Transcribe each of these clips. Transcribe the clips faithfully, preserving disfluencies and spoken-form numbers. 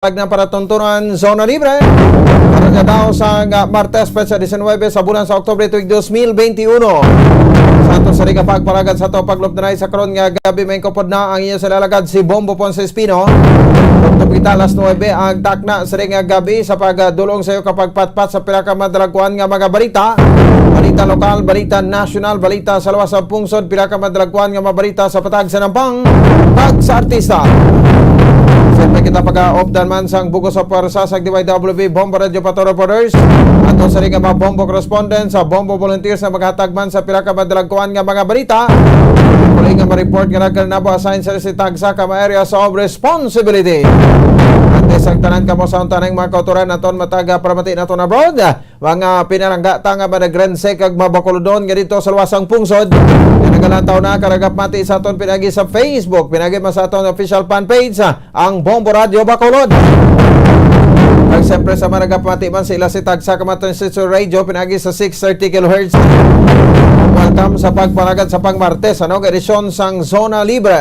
Tag na para tuntunan, Zona Libre. Karong adlaw sang, ah, Martes, petsa diecinuebe sa bulan sa Oktubre, tuig dos mil benti uno. Sa ato sa ring pagpalagad sa ato paglupnanay sa karon nga gab-i, may kupod na ang inyo sa lalagad, si Bombo Ponce Espino. Tubtob kita alas nuebe ang takna sa ring gab-i sa pagdulong sa iyo kapagpatpat sa pila ka madalagkuan nga mga balita. Balita lokal, balita nasyonal, balita sa lawas sa pungsod, pila ka madalagkuan nga mga balita sa patag sa nampang kag sa artista. Siyempre kita pag-updan man sang bug-os sa pwersa sa D Y W B Bombo Radio Pato Reporters. Ato sa ring mga Bombo correspondents, sa Bombo volunteers na maghatag man sa pila ka madalagkuan nga mga balita. Muli nga ma-report nga nagkanabo assign sa si tagsa ka mga areas of responsibility. Antes ang tanan kamo sa untanang mga kautoran naton mataga paramati naton abroad. Mga pinalangga ta nga managrensek kag mabakulodon nga dito sa luwasang pungsod. Nga nagalantaw na karagap mati sa aton pinagi sa Facebook, pinagi man sa aton official fan page, ah, ang Bombo Radio Bacolod. Kag siyempre sa mga nagapamati man sila si tagsa ka mga transistor radio pinagi sa six thirty kilohertz. Welcome sa pagpalagad sa pang Martes, ano, nga edisyon sang Zona Libre.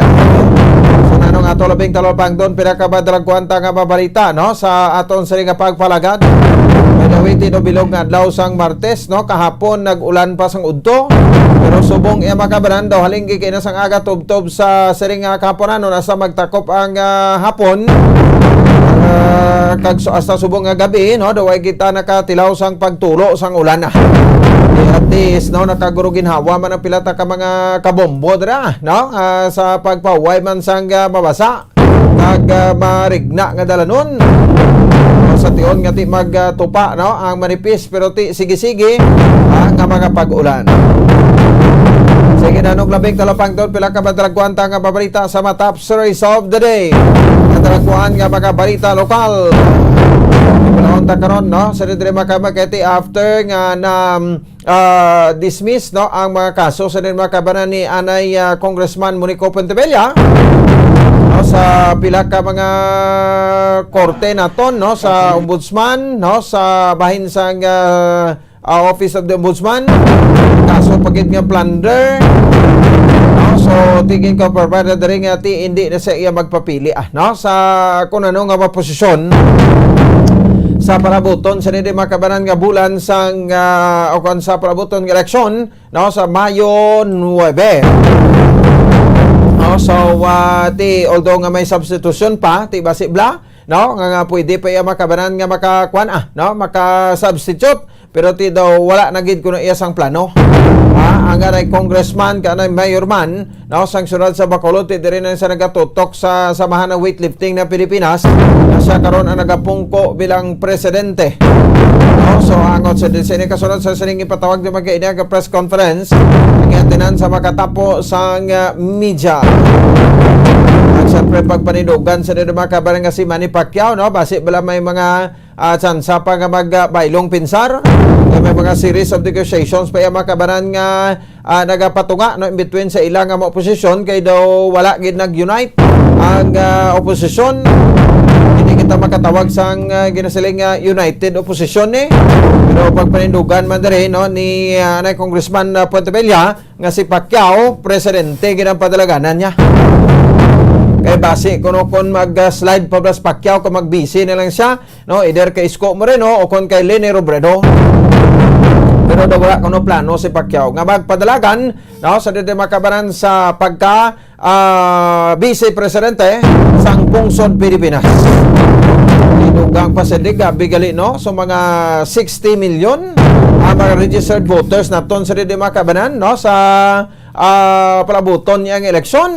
So, nanong ato labing talapangdon, pila ka madalagkuan ta nga mabalita, no, sa aton sini nga pagpalagad. May dawitin o bilog nga adlaw sang Martes, no, kahapon nag-ulan pa sang udto. Pero subong iya makabanan daw halinggi kay na sang aga tubtob sa siring nga kahaponan, no, nasa magtakop ang, ah, hapon. Ah, kag su-, hasta subong nga gabi, no, daw ay kita nakatilaw sang pagtulo sang ulan, ah. Di at least, no, nakaguro ginhawa man ang pila ta ka mga kabombo dira, no, ah, sa pagpahuway man sang, ah, mabasa kag, ah, marigna nga dalanon. No, sa tion nga ti magtupa, no, ang manipis, pero ti sige-sige, ah, nga mga pag-ulan. Sige, nanong labing talapangdon, pila ka madalagkuan ta nga mabalita sa mga top stories of the day. Madalagkuan nga mga balita lokal. Ibalahon ta karon, no, sa diri mga kababayan, after nga na, ah, dismiss, no, ang mga kaso sa mga kabanan ni anay, ah, Congressman Monico Pontevilla, no, sa pila ka mga korte naton, no, sa ombudsman, no, sa bahin sang, ah, ah, Office of the Ombudsman, kaso pa gid nga plunder, no? So, tingin ko, parbada diri nga ti hindi na sa iya magpapili, ah, no, sa kung ano nga mga posisyon sa parabuton sa diri makabanan nga bulan sang, ah, o kung sa parabuton nga eleksyon, no, sa Mayo nuebe. No, so, ah, ti, although nga may substitution pa, ti basi bla, no, nga, nga pwede pa iya makabanan nga makakuan, ah, no, maka-substitute, pero ti daw wala na gid kuno iya sang plano. Ha, ang anay congressman, ka anay mayor man, no, sang siyudad sa Bacolod, ti diri na sa nagatutok sa samahan ng weightlifting ng Pilipinas, na siya karon ang nagapungko bilang presidente. No, so angot sa sini kasunod sa sining ipatawag di magkainag press conference, ang atinan sa makatapo sang, ah, media. At syempre, pagpanidugan sa nila mga kabaran nga si Manny Pacquiao, no? Basi bala may mga, ah, tsansa pa nga mag, ah, baylong pinsar. Kay may mga series of negotiations pa yung mga kabaran nga, ah, nagapatunga, no, in between sa ila nga mga oposisyon, kay daw wala gid nag-unite ang, ah, oposisyon. Hindi kita makatawag sang, ah, ginasiling nga united oposisyon, eh. Pero pagpanindugan man diri, no, ni, ah, anay Congressman, ah, Pontevilla, nga si Pacquiao, presidente gid ang padalaganan niya. Kay basi kuno kon mag-slide pa bala si Pacquiao, kung mag-vice na lang siya, no, either kay Isko Moreno o kon kay Leni Robredo. Pero daw wala kuno plano si Pacquiao nga magpadalagan, no, sa diri makabanan sa pagka, ah, vice presidente sang pungsod Pilipinas. Inugang pa sa diga, bigali, no? So, mga sixty million ang mga registered voters naton sa diri makabanan, no? Sa, ah, palabuton niya ang eleksyon.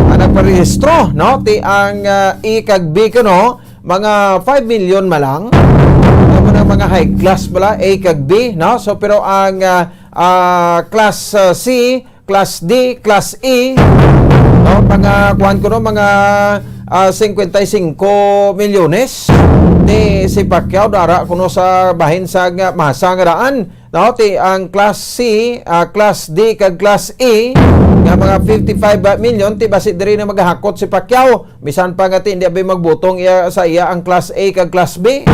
Ang nagparehistro, no? Ti ang, ah, A kag B kuno, mga five million malang. Amo na mga high class bala, A kag B, no? So, pero ang, ah, ah, class, ah, C, class D, class E, no? Mga, kuwan ko, no? Mga, ah, cincuenta y cinco milyones. Ni si Pacquiao, dara kuno sa bahin sa nga masa nga daan, no? Ti ang class C, ah, class D, kag class E, nga mga fifty-five million, ti basi diri na maghakot si Pacquiao. Bisan pa nga ti, hindi abi magbutong iya, sa iya ang class A kag class B.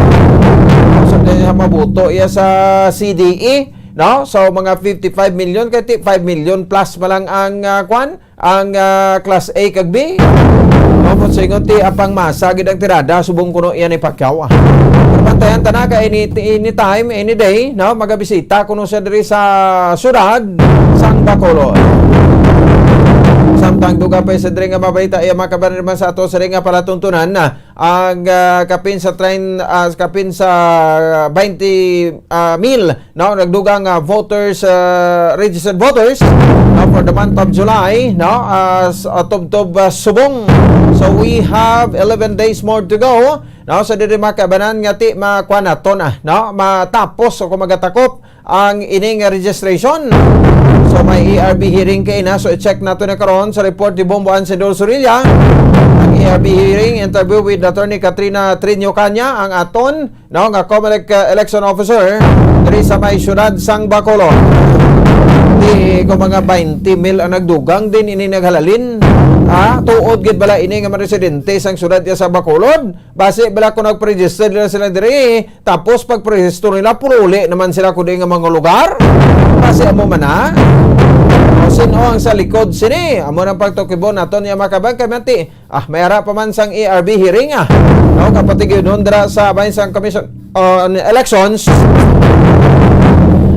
So, di siya mabuto iya sa C D E, no? So, mga fifty-five million, kay ti five million plus pa lang ang, ah, kwan, ang, ah, class A kag B. No? Kung singon ti apang masa gid ang tirada, subong kuno iya ni Pacquiao. Pero bantayan ta na kay any, anytime, any day, no, magabisita kuno siya diri sa syudad sang Bacolod. Samtang dugang pa sa diri nga mabalita, iya makabanan naman sa ato sa ring nga palatuntunan na ang, ah, kapin sa train, ah, kapin sa twenty, ah, mil, no, nagdugang, ah, voters, ah, registered voters, no, for the month of July, no, ah, s-, ah, tubtob, ah, subong. So we have eleven days more to go, no, so diri makabanan nga ti makuha nato na, no, matapos o kung magatakop ang ining registration. So may A R B hearing kay na, so i-check nato na karon sa report ni Bombo Ansidor Surilla. Ang A R B hearing, interview with Attorney Katrina Trinio Caña, ang aton, no, nga Comelec, uh, election officer diri sa may siyudad sang Bacolod. Di ko mga twenty mil ang nagdugang din ini naghalalin. Ha? Tuod gid bala ini nga mga residente sang siyudad ya sa Bacolod? Basi bala kung nagpa-register na sila diri, tapos pagparehistro nila, puruli naman sila kundi nga mga lugar. Basi amo man na. O, sino ang sa likod sini? Amo nang pagtukibo naton niya, mga kabayan, kay manti, ah, may ara pa man sang A R B hearing, ah. No, kapatigyunon dira sa bahin sang Commission on Elections.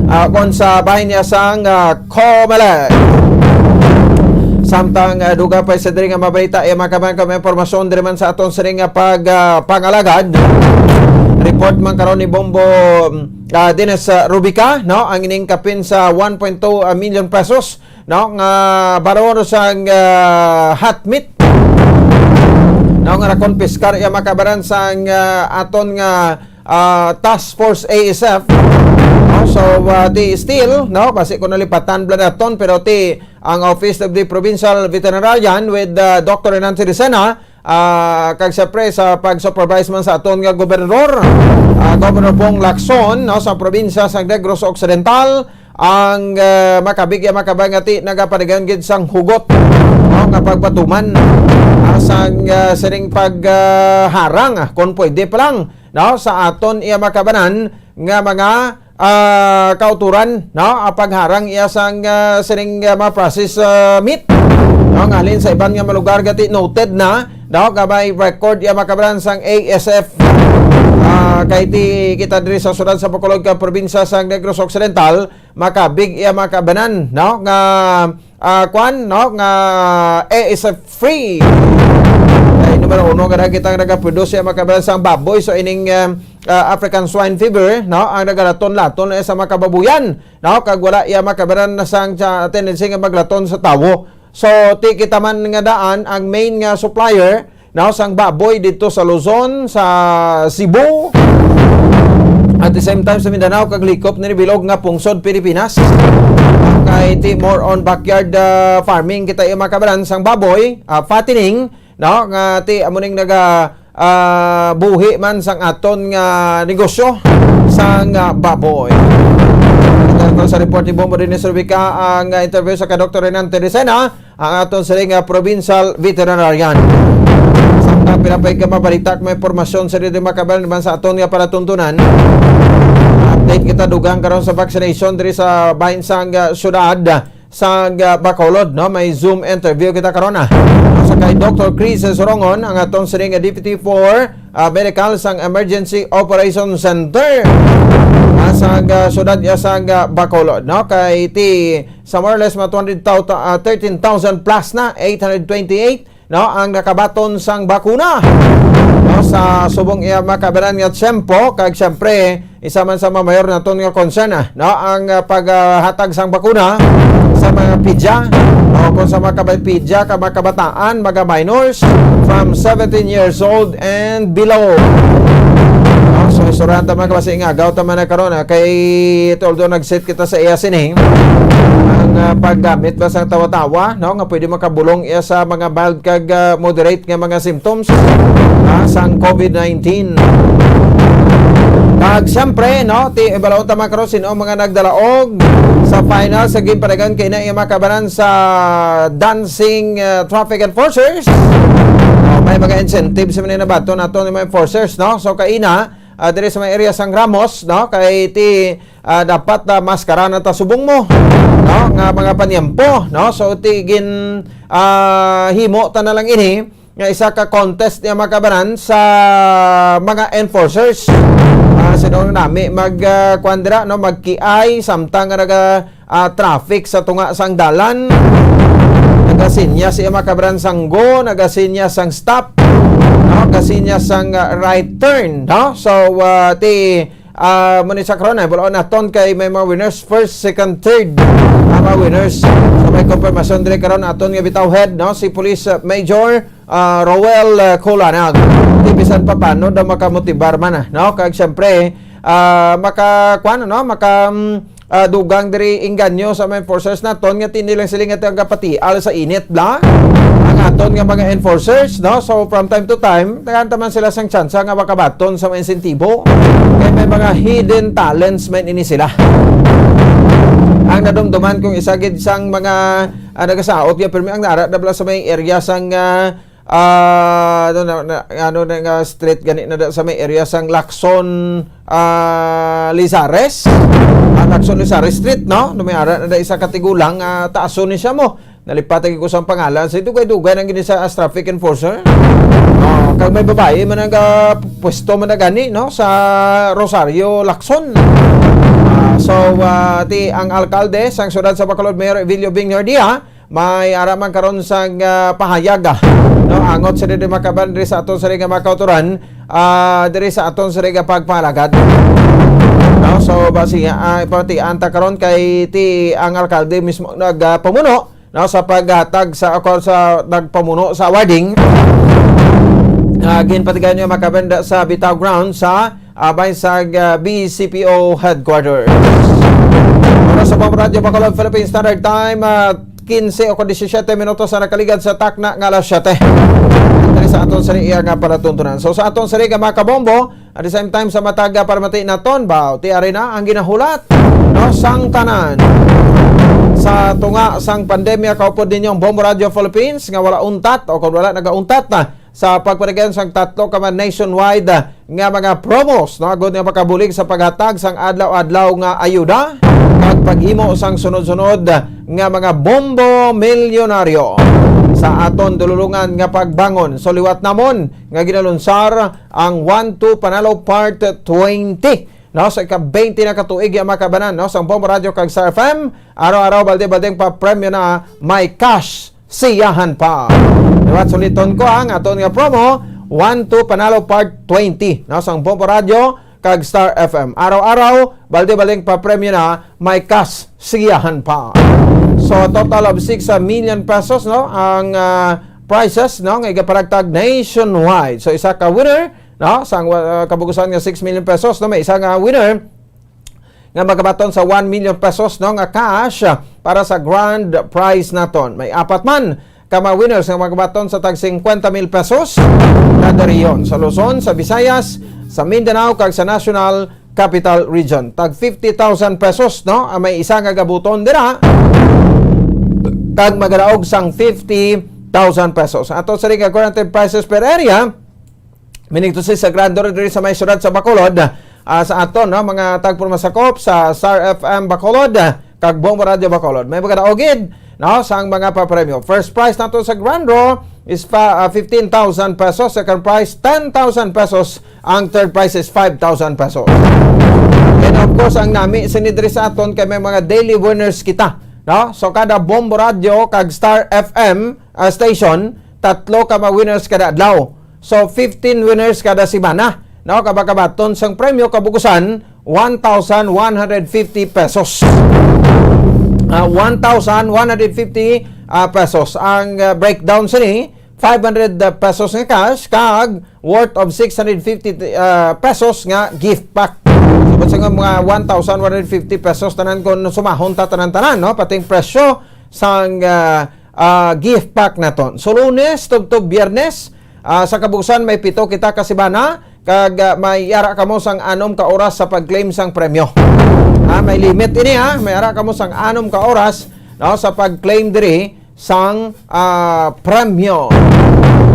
Ah, kon sa bahin niya sang, ah, Comelec. Samtang, ah, dugang pa sa diri nga mabalita, eh, mga kabayan, kami impormasyon diri man sa aton sining nga pag, ah, pangalagad. Report man karon ni Bombo, ah, Dennis, ah, Rubica, no? Ang ining kapin sa one point two million pesos, no? Nga baror sang, ah, hot meat, no? Nga nakonpiskar iya makabaran sang, ah, aton nga, ah, Task Force A S F. No? So, ah, ti still, no? Basi ko nalipatan bala naton, pero ti ang Office of the Provincial Veterinarian with, ah, Doctor Renan Tericena, ah, kag siyempre sa pag-supervise man sa aton nga gobernador, ah, Governor Bong Lacson, no, sa probinsya sa Negros Occidental, ang, ah, makabig-, makabangati nagapanigan gid sang hugot, no, nga pagpatuman, ah, sang, ah, sining pag, ah, harang, ah, kung pwede pa lang, no, sa aton iya makabanan nga mga, ah, kauturan, no, ang pagharang iya sang, ah, sining, ah, mga process, ah, meat, no, nga halin sa iban nga mga lugar gati noted na, no, nga may record iya makabanan sang A S F, ah, kay ti kita diri sa siyudad sa Bacolod ka probinsya sang Negros Occidental, makabig iya makabanan, no, nga ah, kwan, no, nga A S F free. Ay, numero uno nga na kitang nagaproduce siya, makabalan sang baboy. So, ining, um, ah, African swine fever, no, ang nagalaton-laton na sa mga kababuyan, no, kag wala iya makabalan na sang sa tendency nga maglaton sa tawo. So, ti kita man nga daan, ang main nga supplier, no, sang baboy dito sa Luzon, sa Cebu, at the same time sa Mindanao, kag likop ni bilog nga pungsod Pilipinas. Kay ti more on backyard, ah, farming kita, yung mga kabalan sang baboy, ah, fattening, no, nga ti amo ning naga, ah, buhi man sang aton nga negosyo sang, ah, baboy. Ito sa report ni Bombo Dennis Rubica ang, ah, interview sa ka Doktor Renan Teresena, ang aton siling nga provincial veterinarian. Samtang pinapay ka mabalita kung may impormasyon sa diri makabalan naman sa aton nga palatuntunan. Update kita dugang karon sa vaccination diri sa bahin sang, ah, syudad sa, ah, Bacolod, no? May Zoom interview kita karon, ah. Sa kay Doktor Chris Sorongon, ang aton siling nga Deputy for, ah, Medical sang Emergency Operation Center, ah, sa, ah, syudad, ah, sa, ah, Bacolod, no? Kay ti sa more or less mga two hundred thousand, ah, thirteen thousand plus na, eight hundred twenty-eight, no, ang nakabaton sang bakuna, no, sa subong iya makabanan nga tiyempo, kag siyempre, isa man sa mga mayor naton nga concern, ah, no, ang, ah, paghatag sang bakuna sa mga pidya, no, kung sa mga kabay pidya, ka mga kabataan, mga minors from seventeen years old and below. No, so, istoryahan ta mga kabasi nga, agaw ta man na karon, ah, kay although nag-set kita sa iya sini, ang, ah, paggamit ba sa tawa-tawa, no, nga pwede makabulong iya sa mga mild kag, ah, moderate nga mga symptoms, ah, sang COVID nineteen. Kag siyempre, no, ti, ibalaw ta man karon sino ang mga nagdalaog sa final sa ginpanagan kay na iya makabanan sa dancing, ah, traffic enforcers. No, may mga incentives man na bato nato ni mga enforcers, no? So, kaina, ah, diri sa may area sang Ramos, no? Kay ti, ah, dapat, ah, maskara na ta subong mo, no? Nga mga panyempo, no? So, ti gin, ah, himo ta na lang ini, nga isa ka contest niya, mga kabanan, sa mga enforcers. Ah, sino nami mag, ah, kuwan dira, no? Magkiay, samtang nga naga, ah, traffic sa tunga sang dalan. Nagasinya siya, mga kabanan, sang go, nagasinya sang stop, no? Gasinya sang, ah, right turn, no? So, ah, ti, ah, mo ni sa karon, ay, buloon naton kay may mga winners, first, second, third, ang mga winners. So, may confirmation diri karon aton nga bitaw head, no? Si Police, ah, Major, ah, Roel, ah, Colanag. Di bisan pa paano daw makamotibar man, ah, no? Kag siyempre, ah, maka, kuwan, no? Maka, mm, ah, dugang diri inganyo sa mga enforcers naton nga tini lang sila nga tagapatial sa init, bla? Ang aton nga mga enforcers, no? So, from time to time, tagaan ta man sila sang tsansa nga makabaton sa mga insentibo. Kay may mga hidden talents man ini sila. Ang nadumduman kong isa gid sang mga, ah, nagasaot nga pirmi ang nara na bala sa may area sang, ah, ah, ano na, na, ano na nga street gani na da sa may area sang Lacson, ah, Lizares. Ah, Lacson Lizares Street, no? No, may ara na da isa ka tigulang, ah, taason ni siya mo. Nalipat ang kusang pangalan. Sa dugay-dugay nang gini sa as traffic enforcer. Oh, kag may babae man ang, ah, pwesto man na gani, no? Sa Rosario, Lacson. Ah, so, ah, ti ang alkalde sang siyudad sa Bacolod, Mayor Evilio Bing Herdia, may ara man karon sang, ah, pahayag, ah, no, angot sa diri makaban diri sa aton sa nga mga kauturan, ah, diri sa aton sa nga pagpalagad. No, so basi, ah, ipatian ta karon kay ti ang alkalde mismo nagpamuno, no, sa paghatag sa, ako sa nagpamuno sa awarding. Ah, ginpatigan niya makaban sa Bitaw Ground sa, ah, bay sa, ah, B C P O headquarters. Para sa Bombo Radyo Bacolod, Philippine Standard Time, ah, quince o disisiete minutos na nakaligad sa takna nga alas siete. Diri sa aton sa iya nga palatuntunan. So, sa aton sa nga mga kabombo, at the same time, sa matag, ah, paramati naton, ba, ti ari na ang ginahulat, no, sang tanan. Sa tunga sang pandemya, kaupod ninyo ang Bombo Radio Philippines, nga wala untat, o kung wala nagauntat na, sa pagpadagan sang tatlo ka mga nationwide, ah, nga mga promos, no, agud nga makabulig sa paghatag sang adlaw-adlaw nga ayuda kag paghimo sang sunod-sunod nga mga bombo milyonaryo sa aton dululungan nga pagbangon. So, liwat namon nga ginalunsar ang One Two Panalo Part twenty, no, sa ika-twenty na ka tuig, ya, mga kabanan, no, sa Bombo Radio kag Star F M. Araw-araw, balde-baldeng papremyo na may cash siyahan pa. Liwat suliton ko ang aton nga promo, One Two Panalo Part twenty, no, sang Bombo Radio kag Star F M. Araw-araw, balde-baldeng papremyo na, may cash siyahan pa. So, total of six million pesos, no, ang, ah, prizes, no, nga igaparagtag nationwide. So, isa ka winner, no, sang, ah, kabugusan nga six million pesos, no, may isa nga winner nga magabaton sa one million pesos, no, nga cash, ah, para sa grand prize naton. May apat man ka mga winners nga magabaton sa tag fifty mil pesos kada rehiyon, sa Luzon, sa Visayas, sa Mindanao, kag sa National Capital Region. Tag fifty thousand pesos, no, ang may isa nga gabuton dira, kag magadaog sang fifty thousand pesos. Ato sa ring guaranteed prizes per area, minigto si sa Grand Doro diri sa may siyudad sa Bacolod, ah, sa aton, no, mga tagpumasakop sa Star F M Bacolod, ah, kag Bombo Radio Bacolod. May magadaog gid, no, sang mga papremyo. First prize nato sa Grand Draw is pa, ah, fifteen thousand pesos. Second prize, ten thousand pesos. Ang third prize is five thousand pesos. And of course, ang nami sini diri sa aton kay may mga daily winners kita, no? So, kada Bombo Radio kag Star F M, ah, station, tatlo ka mga winners kada adlaw. So, fifteen winners kada semana, no? Kabakabaton sang premyo kabugusan, one thousand one hundred fifty pesos. Ah, one thousand one hundred fifty, ah, pesos. Ang, ah, breakdown sini, five hundred pesos nga cash, kag worth of six hundred fifty, ah, pesos nga gift pack. So, sa mga one thousand one hundred fifty pesos, tanan kung sumahon ta tanan-tanan, no? Pating presyo sang, ah, ah, gift pack naton. So, Lunes tubtob Biyernes, ah, sa kabugusan may pito kita ka semana, kag, ah, may ara kamo sang anom ka oras sa pag-claim sang premyo. Ah, may limit ini, ha. May ara kamo sang anom ka oras, no, sa pag-claim diri sang, ah, premyo.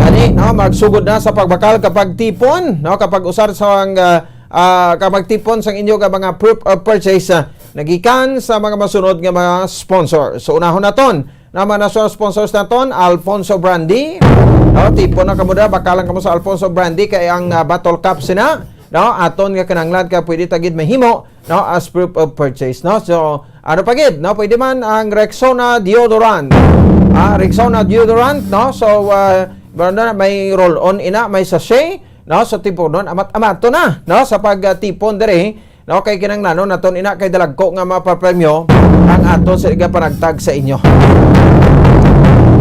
Gani, no, magsugod na sa pagbakal kapag tipon, no, kapag usar sang, ah, ah, kapag tipon sang inyo nga mga proof of purchase, ah, nagikan sa mga masunod nga mga sponsor. So, unahon naton, na mga national sponsors naton, Alfonso Brandy, No, tipon na kamo da, bakalan kamo sa Alfonso Brandy kay ang, ah, bottle cap sina, no, aton nga kinahanglan ka pwede ta gid mahimo, no, as proof of purchase, no. So, ano pa gid, no, pwede man ang Rexona deodorant. Ah, Rexona deodorant, no. So, ah, meron na, may roll-on ina, may sachet, no. So, tipunon, amat-amaton na, no, sa pagtipon diri, no, kay kinahanglanon naton ina kay dalagko nga mapapremyo ang aton sa igapanagtag sa inyo.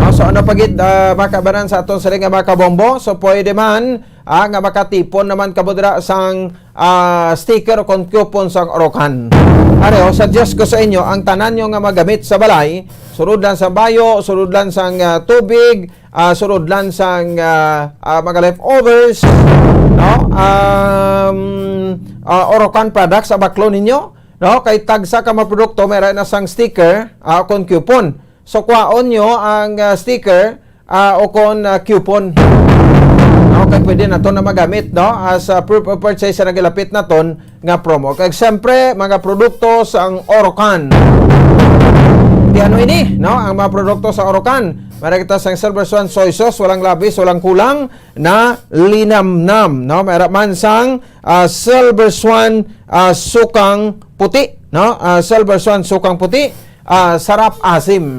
No, so ano pa gid, ah, makabanan sa aton sa nga mga kabombo? So pwede man, ah, nga makatipon naman kamo dira sang, ah, sticker o kon coupon sang Orocan. Pareho, suggest ko sa inyo, ang tanan nyo nga magamit sa balay, sulod lang sa bayo, sulod lang sang, ah, tubig, ah, sulod lang sang, ah, ah, mga leftovers, no? Um, ah, Orocan products, abaklon ninyo, no? Kay tagsa ka mga produkto, may ra na sang sticker, ah, kon coupon. So, kwaon nyo ang, ah, sticker, ah, o kon, ah, coupon. No? Kay pwede naton na magamit, no? As, ah, proof of purchase sa nagilapit naton nga promo. Kag siyempre, mga produkto sang Orocan. Di ano ini, no? Ang mga produkto sa Orocan. Meron kita sang Silver Swan Soy Sauce, walang labis, walang kulang, na linamnam, no? Meron man sang, ah, Silver Swan, ah, Sukang Puti, no? Ah, Silver Swan Sukang Puti, ah, Sarap Asim.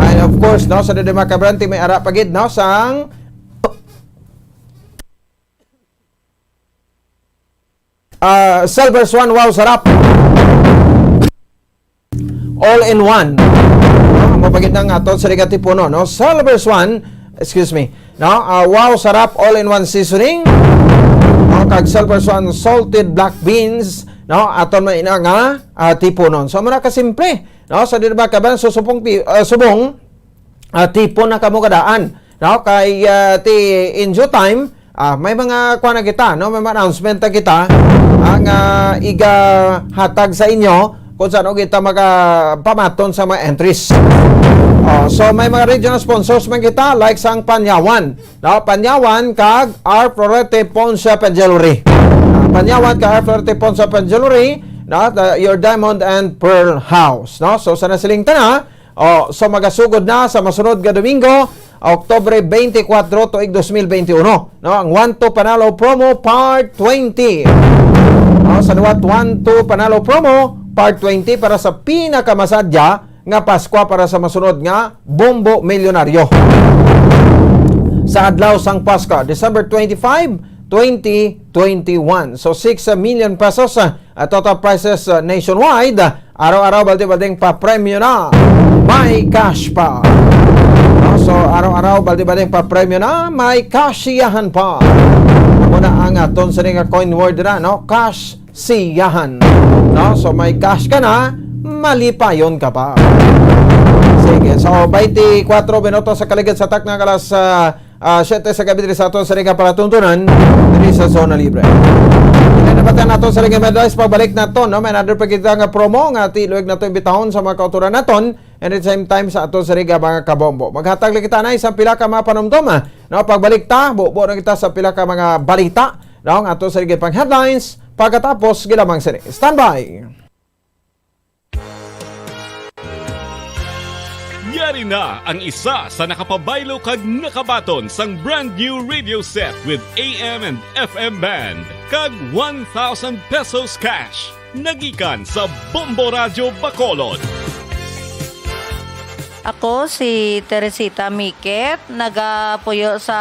And of course, no, sa dede mga kabrante, may ara pa gid, no, sang ah, Silver Swan, wow, sarap. All in one. No, mapagid na nga aton sa Riga Tipuno, no? Silver Swan, excuse me. No, ah, wow, sarap, all in one seasoning. No, kag Silver Swan salted black beans, no? Aton man ina nga, ah, tipunon. So, muna ka simple, no? Sa di ba kaban, so, subong, ti- ah, subong, ah, tipon na kamo kadaan, no? Kay, ah, ti, in due time, ah, may mga kuwan na kita, no? May mga announcement na kita, ah, nga igahatag sa inyo kung saan kita magapamaton sa mga entries. Oh, so may mga regional sponsors man kita, like sang Panyawan, no? Panyawan kag Our Florete Pawn Shop and Jewelry. Ah, Panyawan kag Our Florete Pawn Shop and Jewelry, no? The, your diamond and pearl house, no? So sa nasiling tana, oh, so magasugod na sa masunod nga Domingo, Oktubre twenty-four, tuig dos mil twenty-one, no, ang One to Panalo Promo Part twenty. No, sa liwat, One to Panalo Promo Part twenty para sa pinakamasadya nga Paskwa para sa masunod nga Bombo Milyonaryo. Sa adlaw sang Pasko, December twenty-five, twenty twenty-one. So, six million pesos, ah, ah, total prizes, ah, nationwide. Araw-araw, balde-baldeng papremyo na. May cash pa. No? So, araw-araw, balde-baldeng papremyo na. May cash siyahan pa. Amo na ang aton sa nga coin word na, no? Cash siyahan. No? So, may cash ka na, malipayon ka pa. Sige, so, twenty-four minutos sa kaligid sa takna, alas, ah, ah, siyete sa gabi diri sa aton sa ring palatuntunan diri sa Zona Libre. Kaya napatan nato sa ring medalist, pagbalik nato, no? May another pa kita nga promo nga tiluig nato imbitahon sa mga kauturan naton, and at the same time sa aton sa ring mga kabombo. Maghatag lang kita na isang pila ka mga panumdom, ah, no? Pagbalik ta, bubo na kita sa pila ka mga balita, no? Ang ato sa ring pang headlines, pagkatapos gilamang sini. Standby! Yari na ang isa sa nakapabaylo kag nakabaton sang brand new radio set with A M and F M band kag one thousand pesos cash. Nagikan sa Bombo Radyo Bacolod. Ako si Teresita Miket, nagapuyo sa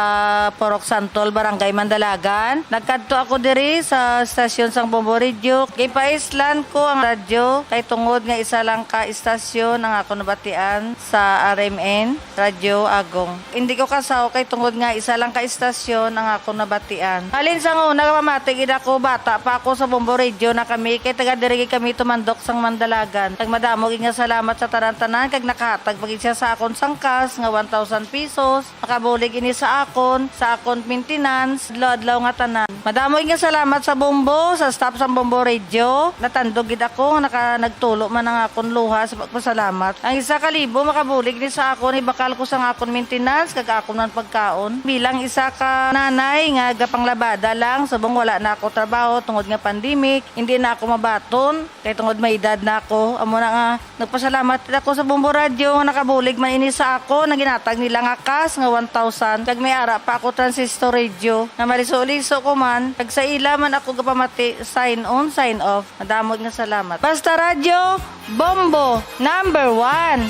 Purok Santol, Barangay Mandalagan. Nagkadto ako diri sa stasyon sang Bombo Radio. Gipaislan ko ang radyo kay tungod nga isa lang ka istasyon ang ako nabatian sa R M N, Radyo Agong. Hindi ko kasaw kay tungod nga isa lang ka istasyon ang ako nabatian. Halin sa una, pamati gid ako, bata pa ako sa Bombo Radio na kami, kay taga diri gid kami tumandok sang Mandalagan. Kag madamo gid nga salamat sa tanan-tanan, kag nakahatag pa gid siya sa akon sang cash nga one thousand pesos. Makabulig ini sa akon, sa akon maintenance, adlaw-adlaw nga tanan. Madamo nga salamat sa Bombo, sa staff sa Bombo Radio. Natandog gid ako nga naka-, nagtulo man ang akon luha sa pagpasalamat. Ang isa ka libo makabulig ni sa akon, ibakal ko sa akon maintenance kag akon man pagkaon. Bilang isa ka nanay nga gapanglabada lang, subong wala na ako trabaho tungod nga pandemic, hindi na ako mabaton kay tungod may edad na ako. Amo na nga, nagpasalamat ako sa Bombo Radio nga naka- Bulig man ini sa ako, naginatag nila nga cash nga one thousand, kag may ara pa ako transistor radio, nga maliso-liso ko man, kag sa ila man ako gapamati, sign on, sign off. Madamot nga salamat. Basta Radyo, Bombo, number one!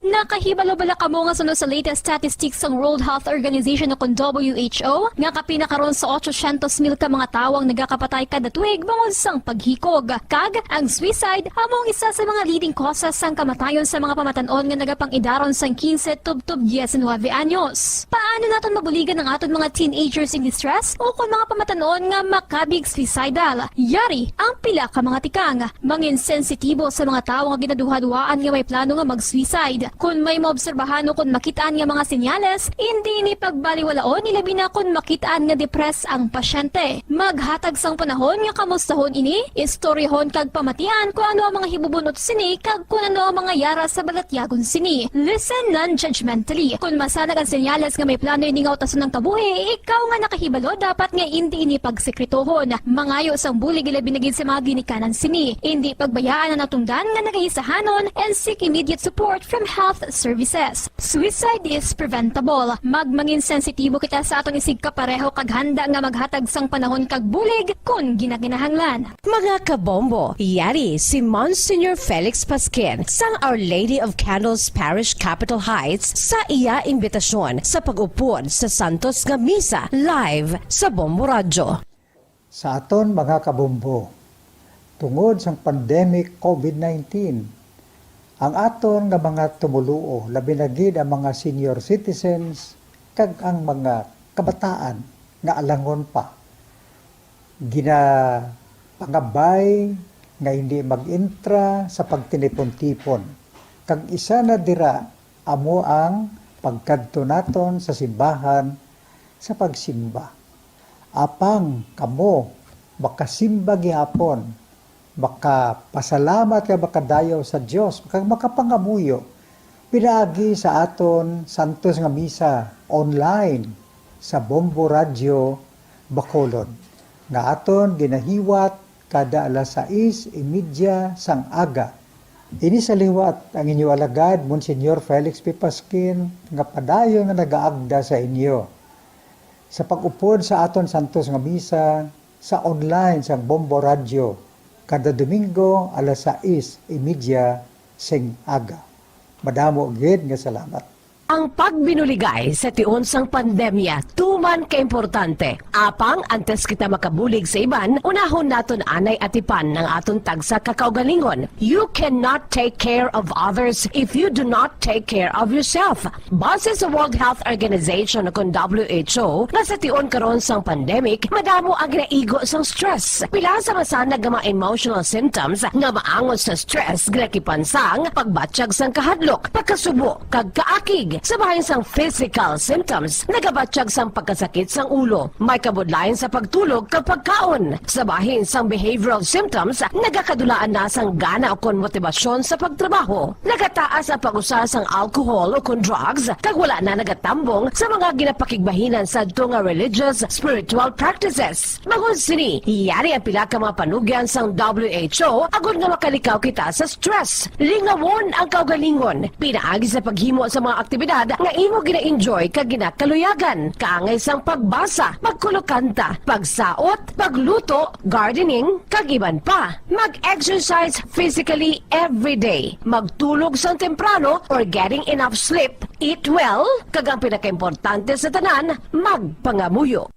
Nakahibalo bala kamo nga suno sa latest statistics sang World Health Organization o kon W H O, nga kapin na karon sa ochocientos mil ka mga tawo ang nagakapatay kada tuig bangod sang paghikog? Kag ang suicide amo ang isa sa mga leading causes sang kamatayon sa mga pamatan-on nga nagapang-idaron sang quince tubtob diecinuebe anyos. Paano naton mabuligan ang aton mga teenagers in distress o kon mga pamatan-on nga makabig suicidal? Yari ang pila ka mga tikang. Mangin sensitibo sa mga tawo nga ginaduhaduhaan nga may plano nga mag-suicide. Kon may maobserbahan o kon makit-an nga mga senyales, indi ini pagbaliwalaon, ilabi na kon makit-an nga depressed ang pasyente. Maghatag sang panahon nga kamustahon ini, istoryahon kag pamatian kon ano ang mga hibubunot sini kag kon ano ang mga yara sa balatyagon sini. Listen non-judgmentally. Kon masanag ang senyales nga may plano ini nga utason ang kabuhi, ikaw nga nakahibalo dapat nga indi ini pagsekretohon. Mangayo sang bulig, ilabi na gid sa mga ginikanan sini. Indi pagbayaan ang natungdan nga nagahisahanon and seek immediate support from health services. Suicide is preventable. Magmangin sensitibo kita sa aton isigkapareho kag handa nga maghatag sang panahon kag bulig kon ginakinahanglan. Mga kabombo, yari si Monsignor Felix Pasquin sang Our Lady of Candles Parish, Capitol Heights, sa iya imbitasyon sa pag-upod sa Santos nga Misa live sa Bombo Radyo. Sa aton mga kabombo, tungod sang pandemic COVID nineteen, ang aton nga mga tumoluo, labi na gid ang mga senior citizens kag ang mga kabataan nga alangon pa, ginapangabay nga hindi mag-intra sa pagtinipon-tipon. Kag isa na dira amo ang pagkadto naton sa simbahan sa pagsimba. Apang kamo makasimba gihapon, makapasalamat kag makadayaw sa Dios, kag makapangamuyo pinaagi sa aton santos nga misa online sa Bombo Radyo Bacolod, nga aton ginahiwat kada alas sais y media sang aga. Ini sa liwat ang inyo alagad, Monsignor Felix P. Pasquin, nga padayon nga nagaagda sa inyo sa pag-upod sa aton santos nga misa sa online sang Bombo Radyo kada Domingo alas sais y media sing aga. Madamo gid nga salamat. Ang pagbinuligay sa tion sang pandemya tuman kaimportante. Apang antes kita makabulig sa iban, unahon naton anay atipan ang aton tagsa ka kaugalingon. You cannot take care of others if you do not take care of yourself. Base sa World Health Organization o kon W H O, nga sa tion karon sang pandemic, madamo ang ginaigo sang stress. Pila sa masanag nga mga emotional symptoms nga maangot sa stress ginakipan sang pagbatyag sang kahadlok, pagkasubo, kag kaakig. Sa bahin sang physical symptoms, nagabatyag sang pagkasakit sang ulo, may kabudlayan sa pagtulog kag pagkaon. Sa bahin sang behavioral symptoms, nagakadulaan na sang gana ukon motibasyon sa pagtrabaho. Nagataas ang pag-usa sang alcohol ukon drugs, kag wala na nagatambong sa mga ginapakigbahinan sadto nga religious, spiritual practices. Bangod sini, yari ang pila ka mga panugyan sang W H O agod nga makalikaw kita sa stress. Lingawon ang kaugalingon pinaagi sa paghimo sa mga aktibidad nga imo gina-enjoy kag ginakaluyagan, kaangay sang pagbasa, pagkulokanta, pagsaot, pagluto, gardening, kag iban pa. Mag-exercise physically every day. Magtulog sang temprano or getting enough sleep. Eat well, kag ang pinakaimportante sa tanan, magpangamuyo.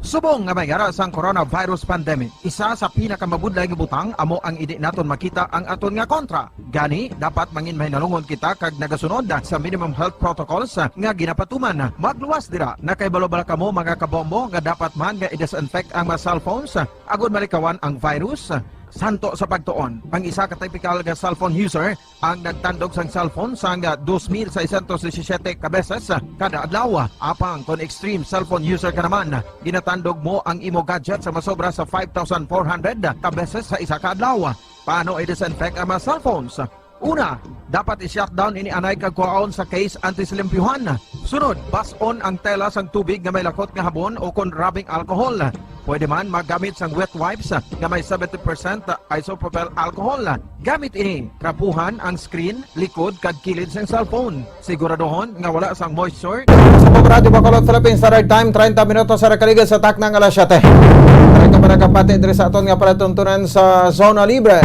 Subong nga may ara sang coronavirus pandemic, isa sa pinakamabudlay nga butang amo ang indi naton makita ang aton nga kontra. Gani, dapat mangin mahinalungon kita kag nagasunod sa minimum health protocols nga ginapatuman. Magluwas dira, nakahibalo bala kamo, mga kabombo, nga dapat man nga i-disinfect ang mga cellphones agod malikawan ang virus? Santo sa pagtuon, ang isa ka typical nga cellphone user ang nagtandog sang cellphone sang dos mil seiscientos disisiete ka beses kada adlaw. Apang kon extreme cellphone user ka naman, ginatandog mo ang imo gadget sa masobra sa five thousand four hundred ka beses sa isa ka adlaw. Paano i-disinfect ang mga cellphones? Una, dapat i-shutdown ini anay kag kuhaon sa case antes limpyuhan. Sunod, bas-on ang tela sang tubig nga may lakot nga habon o kon rubbing alcohol. Pwede man maggamit sang wet wipes nga may seventy percent isopropyl alcohol. Gamit ini, trapuhan ang screen, likod, kag kilid sang cellphone. Siguraduhon nga wala sang moisture. Sa Pop Radio Bacolod, Philippines Standard Time, treinta minutos sa nakaligid sa takna nga alas siyete. Tanan ka pa nakapati diri sa aton nga palatuntunan sa Zona Libre.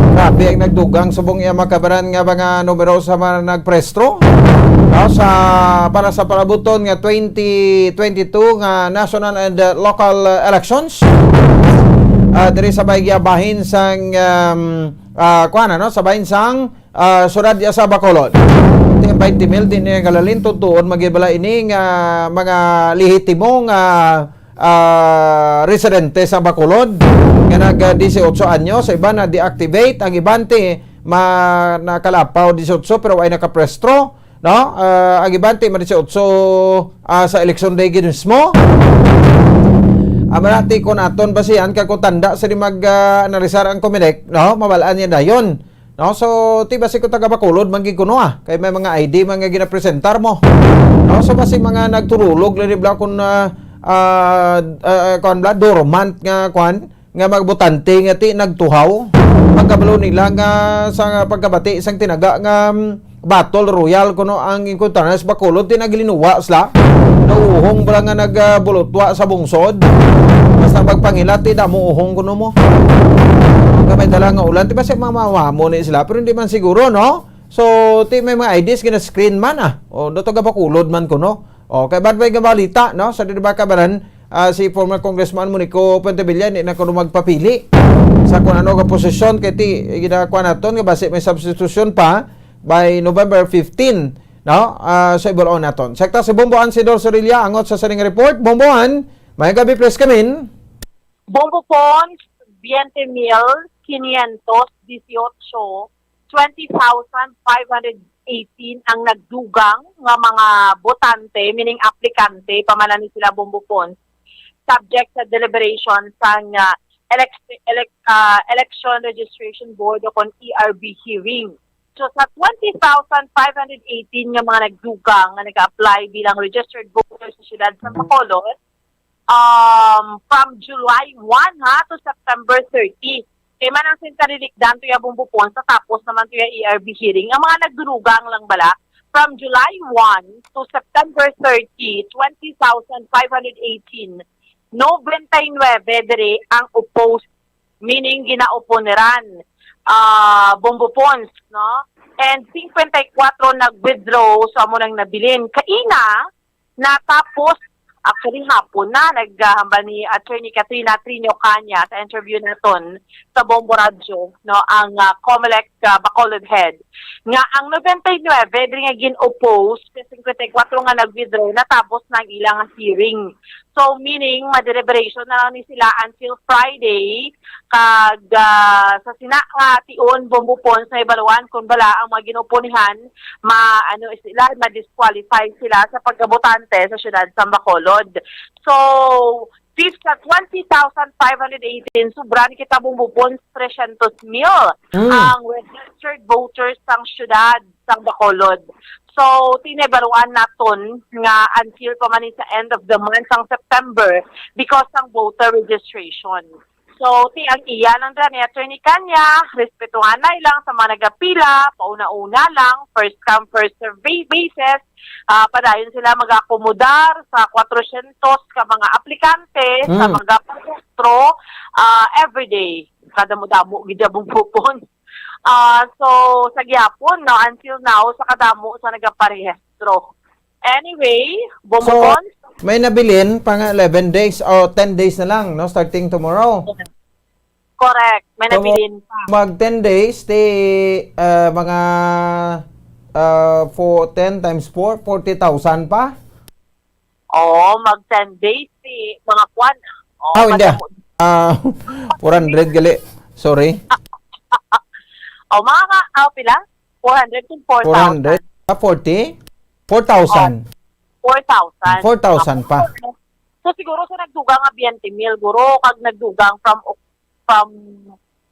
Grabe ang nagdugang subong iya makabaran nga mga numero sa mga nagprestro, no, sa, para sa palabuton nga twenty twenty-two nga national and, uh, local, uh, elections. Ah, diri sa bahig iya bahin sang, um, ah, kuan, ano, sa bahin sang ah, syudad diya sa Bacolod. Ti twenty mil, di niya galalin, tutuon magibala ini nga mga lehitimo nga, ah, residente sa Bacolod nga nag, ah, dieciocho anyos, sa iba na deactivate, ang iban ti ma-, nakalapaw dieciocho pero ay nakaprestro, no? Ah, ang iban ti ma dieciocho, ah, sa election day gid mismo. Amo na ti kung aton basihan kag kung tanda sa di mag, ah, analisar ang Comelec, no? Mabalaan niya dayon. No? So, ti basi ko taga Bacolod man gid kuno, ah. Kay may mga I D man nga ginapresentar mo. No? So, basi mga nagturulog lang ni bla kun, ah, ah, ah, kuan bla, dormant nga kuan, nga mga botante nga ti nagtuhaw. Pagkabalo nila nga sa pagkabati sang tinaga nga, mm, Battle Royale kuno ang encounter sa Bacolod, ti naglinuwa sila. Nauhong bala nga nagabulutwa sa bungsod. Basta magpangilat, ti damo uhong kuno mo. Ang may dala nga ulan, ti basi mamamo ni sila, pero hindi man siguro, no? So, ti may mga I Ds gina-screen man, ah. O, dato ga Bacolod man kuno. O, kay bad may nga balita, no? Sa di ba kabaran, ah, si former Congressman Monico Puentevilla, hindi na kuno magpapili sa kung ano nga posisyon, kay ti, ginakuha naton nga basi may substitution pa by November fifteen, no? Ah, sa ibaloon naton. Sekta si Bomboan, si Dol Sorilla, angot sa sining report. Bomboan, may gabi, please come in. Bombo Pons, veinte mil quinientos dieciocho, twenty thousand five hundred eighteen ang nagdugang nga mga botante, meaning aplikante, pamana ni sila Bombo Pons, subject sa deliberation sang, ah, elec-, elec-, ah, Election Registration Board o kon E R B hearing. So, sa twenty thousand five hundred eighteen nga mga nagdugang nga nag-apply bilang registered voters sa siyudad sa Bacolod, um, from July one, ha, to September thirty. Kay man ang sing kalilikdan to ya Bombo Pons, tapos naman to ya E R B hearing. Ang mga nagdugang lang bala, from July one to September thirty, twenty thousand five hundred eighteen, nobenta y nuebe diri ang opposed, meaning ginaoponeran, ah, Bombo Pons, no? And cincuenta y cuatro nag-withdraw, so amo nang nabilin. Kaina, natapos, actually, hapon na, naghambal ni Attorney Katrina Trinio Caña sa interview naton sa Bombo Radyo, no, ang, ah, Comelec, ah, Bacolod Head, nga ang nobenta y nuebe diri nga gin-oppose, sa cincuenta y cuatro nga nag-withdraw, natapos na ang ilang hearing. So, meaning, madeliberation na lang ni sila until Friday, kag, ah, sa sina nga tion, Bombo Pons, na ibaluan kung bala ang mga gin-oponihan, ma-, ano sila, ma-disqualify sila sa pagkabotante sa siyudad sa Bacolod. So, fifth sa twenty thousand five hundred eighteen, sobra ni kita, Bombo Pons, trescientos mil Mm. ang registered voters sang siyudad sang Bacolod. So, tinibaluan naton nga until pa man sa end of the month sang September because sang voter registration. So, ti ang iya lang dira ni Attorney Caña, respetuhanay lang sa mga nagapila, pauna-una lang, first come, first serve ba-, basis, ah, padayon sila mag-akomodar sa kwatrocientos ka mga aplikante sa Mm. mga parehistro, ah, everyday. Kadamo-damo gid ang Bombo Pons. Ah, so, sa gihapon, no, until now, sa kadamo sa nagaparehistro. Anyway, Bombo So, Pons, may nabilin pa nga eleven days o ten days na lang, no, starting tomorrow. Correct. May So, nabilin pa. Mag ten days, ti, ah, mga, ah, for ten times four, forty thousand pa? Oo, mag ten days, ti mga kwan. Oo, Ah, hindi, ah. madamo. Ah, four hundred gali. Sorry. O, mga ka, ah, pila? Four hundred to four thousand. Four hundred? Ah, forty? Four thousand. Oh, four thousand. Four thousand pa. So, siguro sa nagdugang nga twenty mil, guro, kag nagdugang from Oc-, from,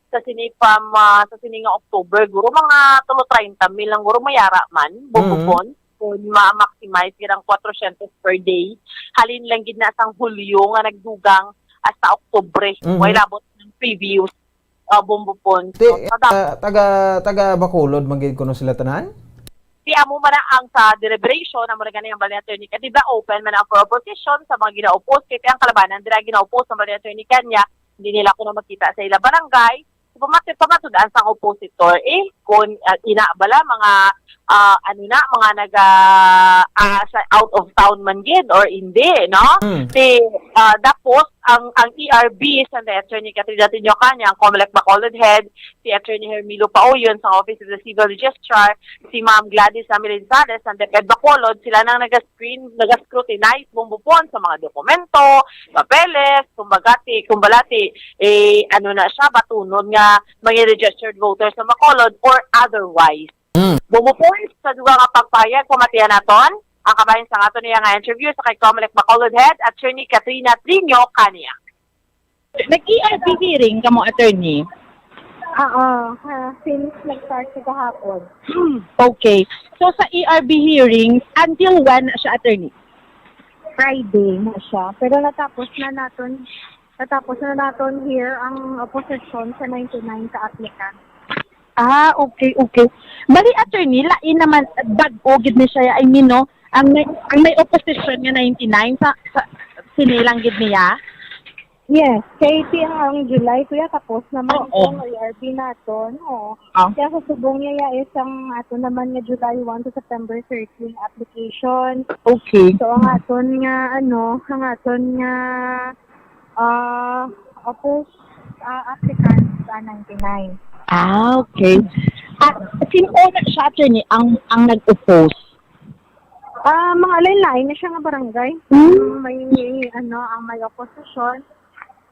sa sini, from, ah, sa sini nga October, guro, mga tulo treinta mil lang, guro, mayara man, Mm. bubukon. kung ma-maximize gid ang four hundred per day, halin lang gid na sang Hulyo nga nagdugang hasta Oktubre. Mhm. Way labot ng previous, ah, Bombo Pons. Ti, So, sa dap- ah, taga, taga Bacolod man gid kuno sila tanan? Di amo man na ang sa deliberation, amo na gani ang bali ni Attorney Kat, di ba, open man ang for opposition sa mga gina-oppose, kay ang kalabanan, dira gina-oppose ang bali ni Attorney Kanya, hindi nila kuno makita sa ila barangay. So, pamati-, pamatud-an sang oppositor, eh, kung, ah, ina bala, mga, ah, ano na, mga naga, ah, sa out of town man gid or hindi, no? Hmm. Si, ah, dapos, ang, ang E R B, sa Attorney Katrina Tinyo Kanya, ang Comelec Bacolod Head, si Attorney Hermilo Pauyon sa Office of the Civil Registrar, si Ma'am Gladys Amilinzales sa DepEd Bacolod, sila nang naga-screen, naga-scrutinize, Bombo Pons, sa mga dokumento, papeles, kumbaga, ti-, kumbalati, eh, ano na siya, batunod nga mga registered voters sa Bacolod or otherwise. Mm. Bombo Pons, sa dugang nga pagpahayag, pamatian naton ang kabahin sa aton niya nga interview sa kay Comelec Bacolod Head, Attorney Katrina Trinio Kanya. Nag-E R B hearing kamo, attorney? Oo, ha, since nag-start sa gahapon. Okay. So, sa E R B hearings, until when na siya, attorney? Friday na siya. Pero natapos na naton, natapos na naton hear ang opposition sa ninety-nine ka applicant. Ah, okay, okay. Bali, attorney, lain naman, bag-o gid ni siya, I mean, no? Ang may, ang may opposition nga ninety-nine sa, sa sinilang gid niya? Yes, kay ti ang July, kuya, tapos naman Oo. Itong E R B naton, oo. Ah. Kaya sa subong niya, ya, is ang ato naman nga July one to September thirteen application. Okay. So, ang aton nga, ano, ang aton nga, ah, oppose, ah, applicants, ah, ninety-nine. Ah, okay. At sino na siya, attorney, ang, ang nag-oppose? Ah, mga lain-lain na siya nga barangay. Hmm. May, ano, ang may opposition,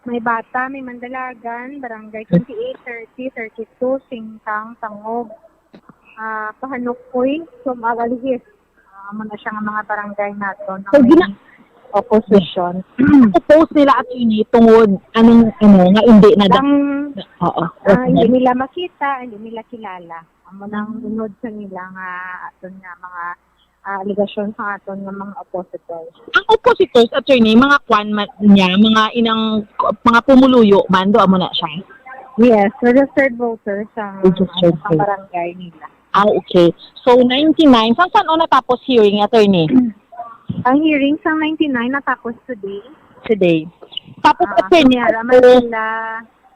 may bata, may Mandalagan, barangay twenty-eight, thirty, thirty-two, Singkang, Tangog, ah, Pahanukpoy, Sumag, Alihis. Ah, amo na siya nga mga barangay nato na So, may gina- opposition. Oppose nila, attorney, tungod anong, ano, nga hindi na da- Ang, Oo. ah, hindi nila makita, hindi nila kilala. Amo nang unod sa nila nga aton nga mga, ah, alegasyon sa aton nga mga oppositors. Ang oppositors, attorney, mga kwan man niya, mga inang, mga pumuluyo man, do amo na siya? Yes, registered voters ang, Registered ano, sa voter. Barangay nila. Ah, okay. So, ninety-nine. Sang san-o natapos hearing, attorney? Ang hearing sa ninety-nine natapos today. Today. Tapos, Ah, attorney, may ara man tapos sila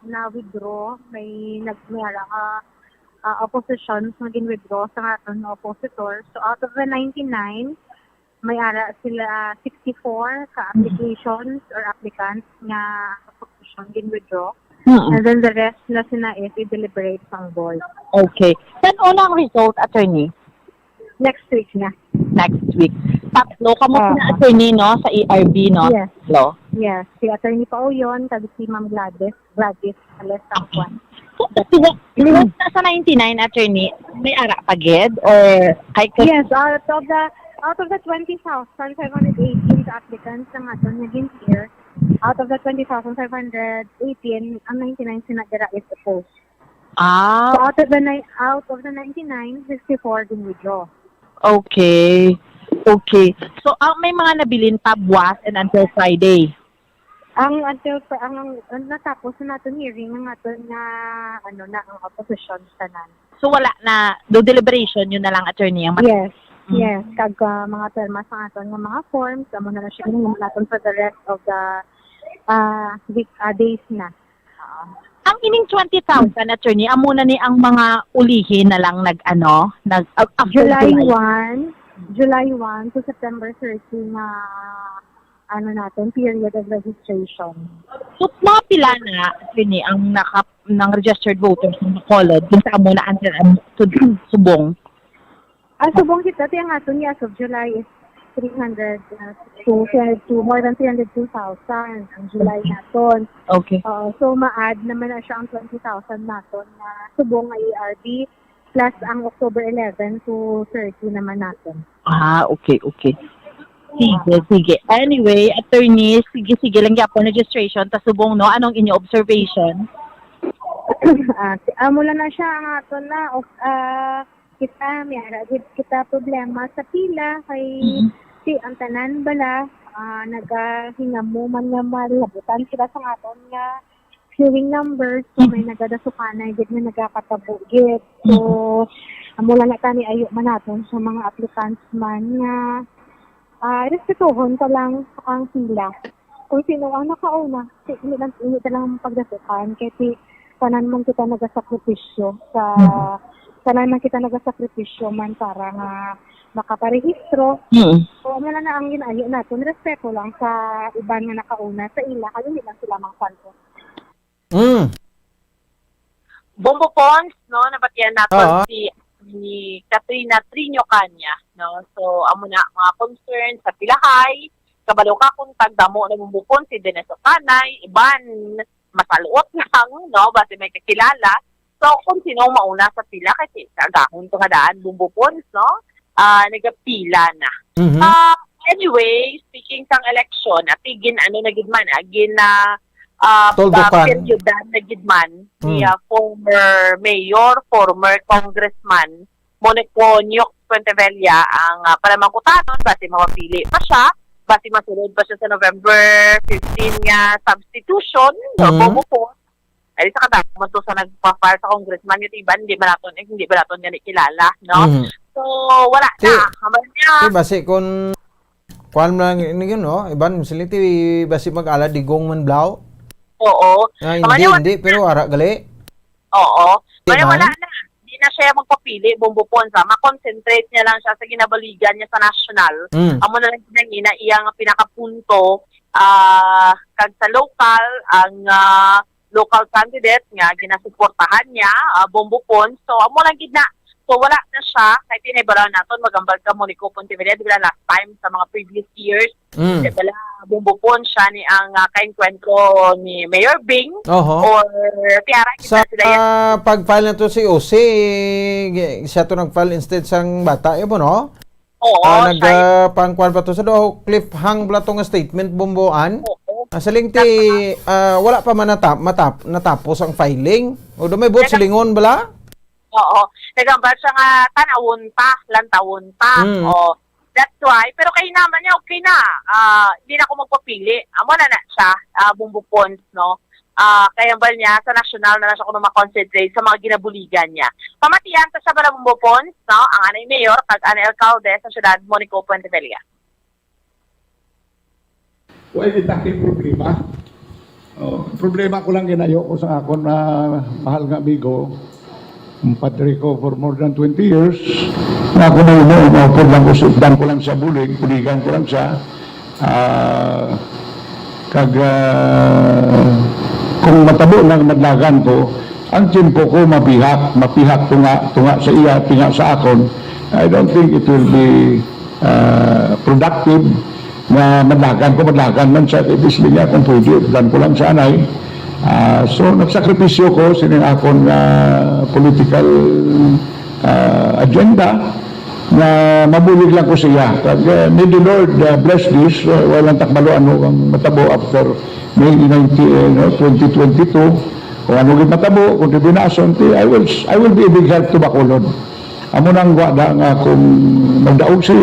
na withdraw, may nag-, may ara nga, ah, opposition nga gin-withdraw sa aton nga oppositor. So, out of the ninety-nine, may ara sila sixty-four ka Mm. applications or applicants nga opposition gin-withdraw. Mm. And then the rest na sila is i-deliberate sang board. Okay. San-o na ang result, attorney? Next week na. Next week. Tatlo kamo Ah. sina attorney, no, sa E R B, no? Yes. Tatlo. Yes. Si Attorney Pauyon, kag si Ma'am Gladys, Gladys Alessangcuan. So, sa, sa, sa ninety-nine, attorney, may ara pa gid? Or kay Yes, out of the, out of the twenty thousand five hundred eighteen ka applicants nga aton nga gin-hear, out of the twenty thousand five hundred eighteen, ang ninety-nine sina dira is opposed. Ah. So, out of the ni-, out of the ninety-nine, sixty-four gin-withdraw. Okay. Okay. So, ah, may mga nabilin pa buwas and until Friday? Ang until Fri-, ang, ang, ang natapos na naton hearing, ang aton nga, ano na, ang opposition tanan. So, wala na, do deliberation, yun na lang, attorney, ang mat- Yes. Mm. Yes. Kag, ah, mga perma sa aton nga mga forms, amo na lang siya gid naton for the rest of the, ah, week, ah, days na. Ah. Ang ining twenty thousand, attorney, amo na ni ang mga ulihi na lang nag, ano, nag, ah, after July July. one, July one to September thirty na, ano natin, period of registration. So, mga pila na, attorney, ang naka-, nang registered voters ng Bacolod, kung sa amo na ang, ang sud-, subong? Ang subong kita, ti ang aton ni as of July is three hundred, uh, two, three hundred two, more than three hundred two thousand ang July naton. Okay. Oo, so ma-add naman na siya ang twenty thousand naton na subong nga E R B plus ang October eleven to thirty naman naton. Ah, okay, okay. Sige, sige. Anyway, attorney, sige, sige lang gyapon registration ta subong, no? Anong inyo observation? Ah, si-, amo lang na siya ang aton na, of, ah, kita, may ara gid kita problema sa pila kay Mm. si ang tanan bala, ah, nagahingamo man nga malabutan sila sa aton nga queuing number. So, may nagadasukanay gid nga nagakatabo gid. So, amo lang na tani ayo man naton sa mga applicants man nga, ah, respetuhon pa lang ang pila. Kung sino ang nakauna, si, hindi lang, hindi na lang pagdasukan. Kay si, tanan man kita nagasakripisyo sa, Mhm. tanan man kita nagasakripisyo man para nga makaparehistro. Mm. So, amo na na ang ginayo naton. Respeto lang sa iban nga nakauna sa ila, kay hindi lang sila mangsanto. Mm. Bombo Pons, no, nabatian naton Oo. si ni Katrina Trinio Caña, no. So, amo na mga concerns sa pilahay, kabalo ka kung tagdamo na Bombo Pons si Dennis Ocanay, iban masaluot lang, no, basi may kakilala. So, kung sino mauna sa pila, kasi sa agahon pa nga daan, Bombo Pons, no, ah, nagapila na. Mhm. Ah, anyway, speaking sang election, ati gin ano na gid man, ah, gin, ah, ah, Tuldukan. Peryodan na gid man ni, Hmm. ah, former mayor, former congressman, Monico Nyoc Fuentebella ang, ah, panamangkutanon, basi mapapili pa siya, basi masulod pa siya sa November fifteen nga substitution, no, Mhm. Bombo Pons. Ay, sa kadamo man to sa nagpa-file sa congressman, yung iban, hindi ba naton, eh, hindi ba naton gani kilala, no? Mhm. So, wala Ti-, na. Haman niya. Ti, basi kung kuwan man lang yun, no? Iban, sila ti, basi mag-ala, digong man blaw? Oo. Ah, Haman hindi, niya, wala hindi, na. Pero ara gali. Oo. Di Kaya man? Wala na. Di na siya magpapili, Bombo Pons, ha? Ma-concentrate niya lang siya sa ginabaligan niya sa national. Mm. Amo na lang ginangina iya nga pinakapunto, ah, kag sa local, ang, ah, local candidate nga ginasuportahan niya, ah, Bombo Pons. So, amo lang gid na. So, wala na siya. Kay tinay bala naton, magambal ka mo ni Kupon T V, di ba, last time sa mga previous years, Mm. di bala, Bombo Pons siya ni ang, ah, kaengkwentro ni Mayor Bing Oho. or Tiara, Sa, kita sila yan. Ah, pag-file na to si O C, siya to nag-file instead sang bata, yun mo, no? Oo, Ah, nag, siya. Ah, pangkuan pa to sa do, cliffhang bala to nga statement, Bomboan. Oo. Ah, sa lingti, Nasa ah, wala pa man natap-, matap-, natapos ang filing. O, do may buot Nasa silingon bala? Oo. Nagambal siya nga, "Tanawon ta, lantawon ta." Mm. Oh, that's why. Pero kay naman niya, okay na. Ah, hindi na ako magpapili. Amo na na siya, ah, Bombo Pons, no? Ah, kay hambal niya, sa national na lang siya kuno ma-concentrate sa mga ginabuligan niya. Pamatian ta sa bala, Bombo Pons, no? Ang anay mayor, kag anay alkalde sa siyudad, Monico Fuentebella. Wala kita kay problema. Oh, problema ko lang ginayo ko sa akon, ah, mahal nga amigo, ang padre ko for more than twenty years. Nga ako na yun, maupod lang ko, sugdan ko lang sa bulig, puligan ko lang siya. Ah, kag, ah, kung matabo na madlagan ko, ang tiyempo ko mapihak, mapihak tunga, tunga sa iya, tunga sa akon, I don't think it will be, ah, productive nga madlagan ko, madlagan man siya, kay bisli niya kung pwede, dan ko lang sa anay. Ah, so, nagsakripisyo ko sining akon nga political, ah, agenda nga mabulig lang ko siya. Kag, eh, may the Lord, ah, bless this, uh, walang takbalo ano ang matabo after May nineteen, eh, no, twenty twenty-two. Kung ano gid matabo, kung tribunasyon, ti, I will, I will be a big help to Bacolod. Amo nang gwada nga kung magdaog si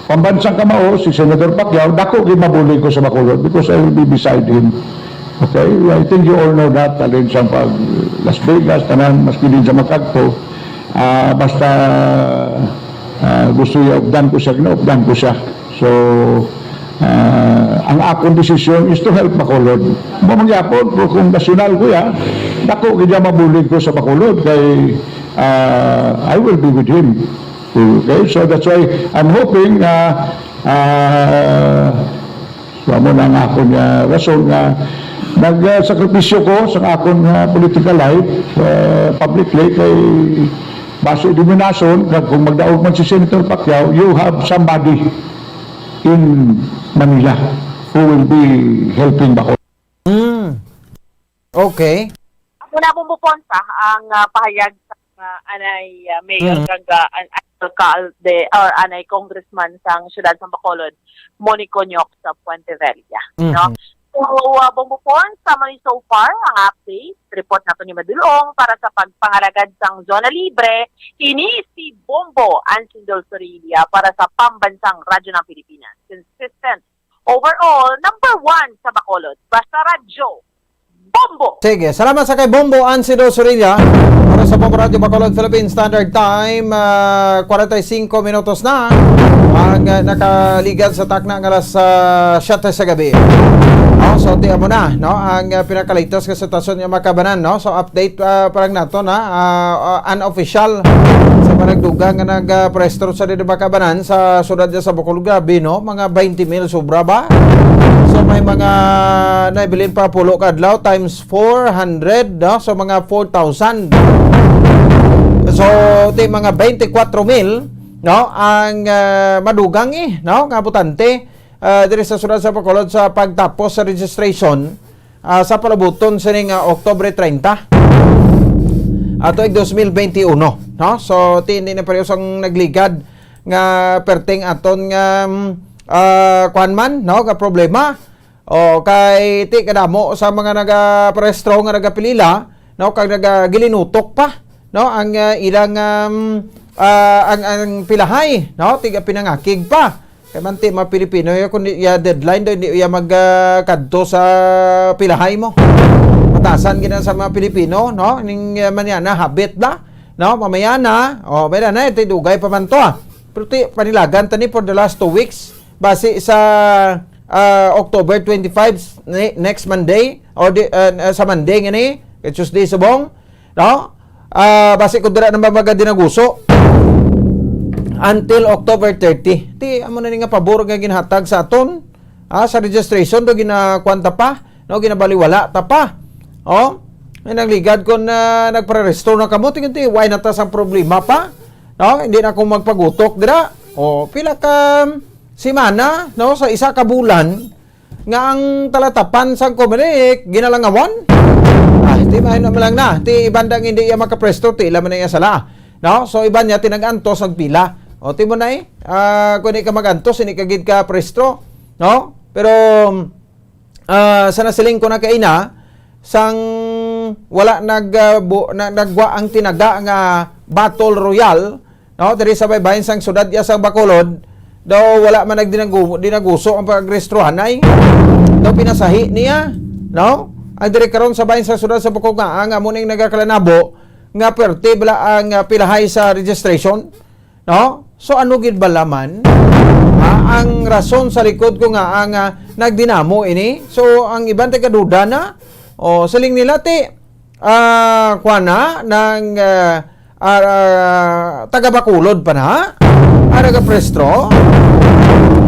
pambansang kamao, si Senator Pacquiao, dako gid mabulig ko sa Bacolod because I will be beside him. Okay? I think you all know that, alin siyang pag Las Vegas, tanan, maski din sa magkagto. Ah, basta, ah, gusto niya, updan ko siya, ginaupdan ko siya. So, ah, ang akong desisyon is to help Bacolod. Mo mangyapon, kung, kung nasyonal ko ya, dako gid niya mabulig ko sa Bacolod kay, ah, I will be with him. Okay, so that's why I'm hoping, ah, ah, so, amo na nga akon nga rason nga nagsakripisyo ko sa akon nga political life, ah, publicly kay base denominasyon, kag kung magdaog man si Senator Pacquiao, you have somebody in Manila who will be helping Bacolod. Hmm. Okay. Ako na pong Buponsa ang, ah, pahayag sa, ah, anay, ah, mayor Mm. kag, ah, an-, alkalde or anay congressman sang siyudad sang Bacolod, Monico Nyoc sa Fuentebella, no? Mhm. So, uh, Bombo Pons, sa man so far ang update. Report nato ni Madulong para sa pagpangalagad sang Zona Libre. Ini si Bombo Ansindo Sorilla para sa Pambansang Radyo ng Pilipinas. Consistent. Overall, number one sa Bacolod. Basta Radyo. Bombo! Sige, salamat sa kay Bombo Ansido Sorilla. Para sa Bombo Radio Bacolod Philippine Standard Time, ah, forty-five minutos na ang, ah, nakaligad sa takna nga alas, ah, siyete sa gabi. Oh, so, tiyan mo na, no? Ang, ah, pinakalitos nga sitwasyon nga makabanan, no? So, update, ah, pa lang nato na, ah, ah, unofficial sa panagdugang nga nag, ah, prestro sa dito makabanan sa siyudad niya sa Bacolod. Grabe, no? Mga twenty mil sobra ba? So, may mga naibilin pa pulo ka adlaw times four hundred, no? So, mga four thousand. So, ti mga twenty-four mil, no? Ang, ah, madugang, eh, no? Nga botante, ah, diri sa siyudad sa Bacolod sa pagtapos sa registration, ah, sa palabuton sining, ah, Oktubre treinta, ah, tuig dos mil benti uno, no? So, ti hindi na pareho sang nagligad nga perting aton nga, mm, ah, kuwan man, no? Nga problema. O, kay ti kadamo sa mga nagaparehistro nga nagapilila, no? Kag nagagilinutok pa, no? Ang, ah, ilang, um, ah, ang, ang pilahay, no? Tiga pinangakig pa. Kay man ti mga Pilipino, ya, kung di, ya deadline daw, hindi ya mag, ah, kadto sa pilahay mo. Matasan gina sa mga Pilipino, no? Ning, ah, manana, habit ba? No? Mamaya na, o, may na, ito dugay pa man to, ah. Pero ti, panilagan tani for the last two weeks, base sa, ah, October twenty-five, ne-, next Monday, o di, ah, sa Monday nga ni, kay Tuesday subong, no? Ah, basi ko dira na ba magadinaguso until October thirty. Ti, amo na ni nga pabor nga ginhatag sa aton, ah, sa registration do ginakuan ta pa, no, ginabaliwala ta pa. Oh, may nagligad kon, ah, nagparehistro na kamo, tingin ti, why na ta sang problema pa? No, hindi na ako magpagutok dira. Oh, pila ka semana, no, sa isa ka bulan, nga ang talatapan sang Comelec ginalangawan. Ah, ti maayo na lang na. Ti ibandang hindi iya makaprestro, ti ila man iya sala. No? So, iban niya tinag-antos, nagpila. O, ti mo na eh. Ah, kung di ka mag-antos, hindi ka gid ka prestro. No? Pero, ah, sa nasiling ko na kaina, sang wala nag, ah, bu-, na, nagwa ang tinaga nga Battle Royale, no, diri sa baybayon sang siyudad iya sa Bacolod, daw wala man nagdinagu-, dinaguso ang pagrehistrohanay. Daw pinasahi niya, no? Ang diri karon sa bahin sa siyudad sa Bacolod nga ang amo ning nagakalanabo nga perte bala ang, ah, pilahay sa registration, no? So ano gid bala man, ah, ang rason sa likod ko nga ang, ah, nagdinamo ini? So ang iban tagaduda na, o siling nila ti, ah, kuan na, nang, ah, ah, ah, taga Bacolod pa na? Ah, taga Prestro?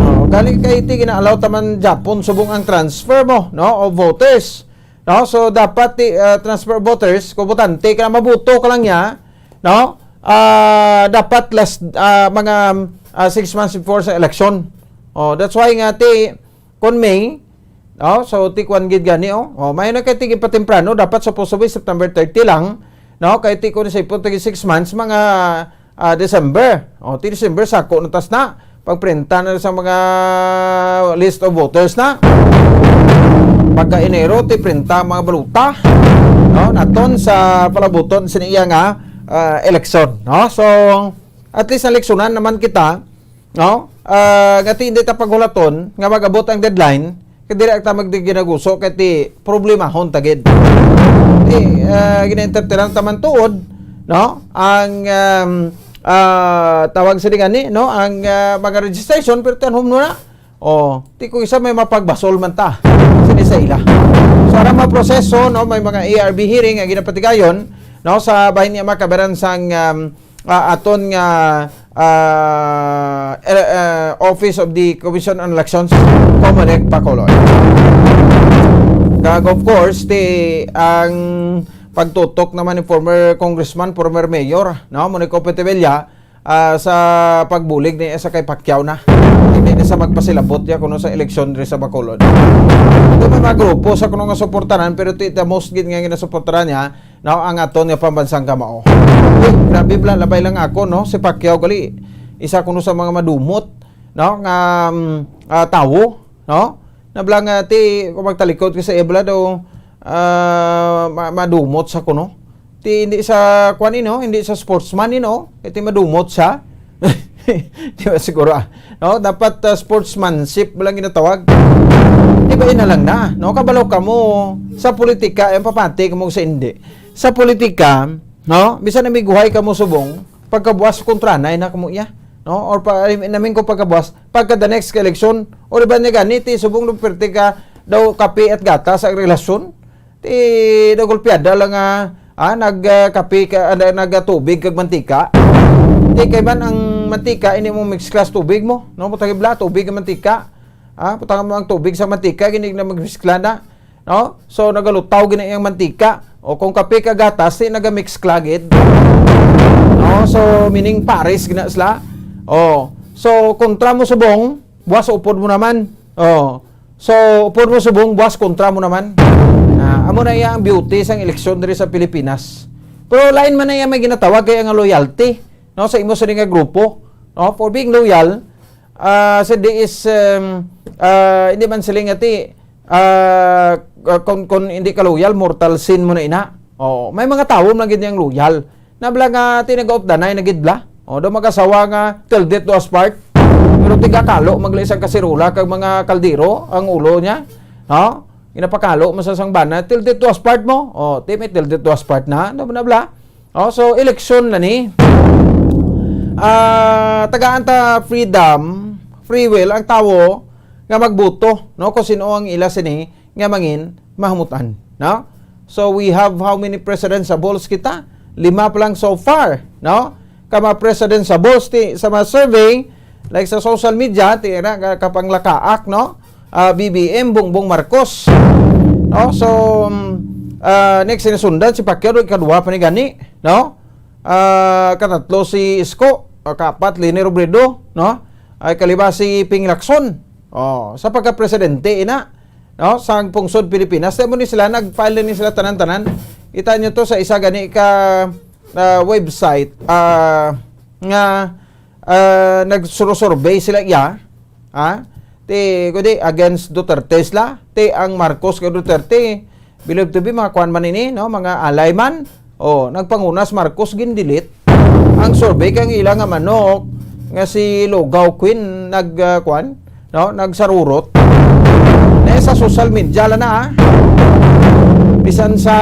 Oh, gali kay ti gina-allow ta man Japon subong ang transfer mo, no, of voters. No? So, dapat ti, ah, transfer of voters, kung botante ka na, mabuto ka lang niya, no? Ah, dapat last, ah, mga, ah, six months before sa election. Oh, that's why nga ti, kon May, no? So, ti kwan gid gani, oh. Oh, may na kay ti gipatemprano, dapat supposed to be September thirty lang, no? Kay ti kon sa ipon, ti six months, mga, ah, December. Oh, ti December, sako na tas na. Pagprinta na sa mga list of voters na. Pagka Enero, ti printa ang mga balota, no? Naton sa palabuton sa iya nga, ah, eleksyon, no? So, at least, naleksonan naman kita, no? Ah, nga ti hindi ta paghulaton nga mag-abot ang deadline, kay diri ta magdiginaguso kay ti problemahon ta gid. Ti, ah, gina-entertain ta man tuod, no? Ang, um, ah, tawag sini gani, no? Ang, ah, mga registration, pero tanhom na. Oh, ti kung isa may mapagbasol man ta sini sa ila. So, ang mga proseso, no, may mga A R B hearing ang ginapatigayon, no, sa bahin niya makabaran sang, um, ah, aton nga, ah, eh, eh, Office of the Commission on Elections, Comelec Bacolod. Kag of course, ti ang pagtutok naman ni former congressman, former mayor, no, Monico Petevilla, ah, sa pagbulig ni sa kay Pacquiao na. Hindi na sa magpasilabot niya kuno sa eleksyon diri sa Bacolod. Ito may mga grupo sa kuno nga suportanan, pero ti the most gid nga ginasuportahan niya, no, ang aton nga pambansang kamao. Uy, grabe pala, labay lang ako, no? Si Pacquiao gali, isa kuno sa mga madumot, no, nga, mm, ah, tawo, no? Nabla nga ti, kung magtalikod ka sa iya, bala daw, ah, ma-, madumot sa kuno. Ti hindi sa kwan ino, hindi sa sportsman ino, kay ti madumot sa. Di ba siguro, ah? No, dapat, ah, sportsmanship mo lang ginatawag. Di ba ina lang na, no? Kabalo ka mo sa politika, ang papati ka mo sa hindi. Sa politika, no? Bisan namiguhay ka mo subong, pagkabuas kontra na ina kamo iya, no? Or pa, I mean, namin ko pagkabuas, pagka the next election, or iba niya gani, ti subong nung perte ka daw kape at gata sa relasyon, ti daw gulpiada lang nga, ah, nag, ah, kape ka, ah, nag, ah, tubig kag mantika. Ti kay man ang mantika, ini mo mix class tubig mo, no? Putang ibla, tubig ang mantika. Ah, putang mo ang tubig sa mantika, gini na magmiskla na. No? So, nagalutaw gina iyang mantika. O kung kape ka gatas, ti nagamix klagid. No? So, meaning pares gina sila. Oh. So, kontra mo subong, buwas upod mo naman. Oh. So, upod mo subong, buwas kontra mo naman. Ah, amo na iya ang beauty sang eleksyon diri sa Pilipinas. Pero lain man na iya may ginatawag kay nga loyalty, no, sa imo sa nga grupo, no? For being loyal, ah, sa di is, um, ah, hindi man sila nga ti, ah, ah, kung, kung hindi ka loyal, mortal sin mo na ina. Oh, may mga tawo man gid niyang loyal. Nabla nga tinaga-updanay na gid bla. Oh, do mag-asawa nga till death do us part. Pero tigakalo magli isang kasirula kag mga kaldero ang ulo niya. No? Ginapakalo mo sa sangbana, till death do us part mo. Oh, ti may till death do us part na. Ano na bla? Oh, so election na ni. Ah, tagaan ta freedom, free will ang tawo nga magboto, no, kung sino ang ila sini nga mangin mahamutan, no? So we have how many presidentiables kita? Lima pa lang so far, no? Ka mga presidentiables ti sa mga survey, like sa social media, ti na ka- kapanglakaak, no? Ah, B B M, Bongbong Marcos. No? So, um, ah, next sinasundan si Pacquiao, ikaduha pa ni gani, no? Ah, katatlo si Isko, ah, kapat Leni Robredo, no? Ay kalima si Ping Lacson. Oh, sa pagka-presidente ina, no? Sa pungsod Pilipinas, mo ni sila nag-file ni sila tanan-tanan. Kita nyo to sa isa gani ka, ah, website, ah, nga, ah, nagsurosurvey sila iya, ha? Ti, kundi against Duterte sila. Ti ang Marcos kay Duterte, believe to be mga kwan man ini, no? Mga alay man. Oh, nagpangunas Marcos gin-delete ang survey kay ang ila nga manok nga si Lugaw Queen nag, ah, kwan, no? Nagsarurot. Na sa social media la na, ah. Bisan sa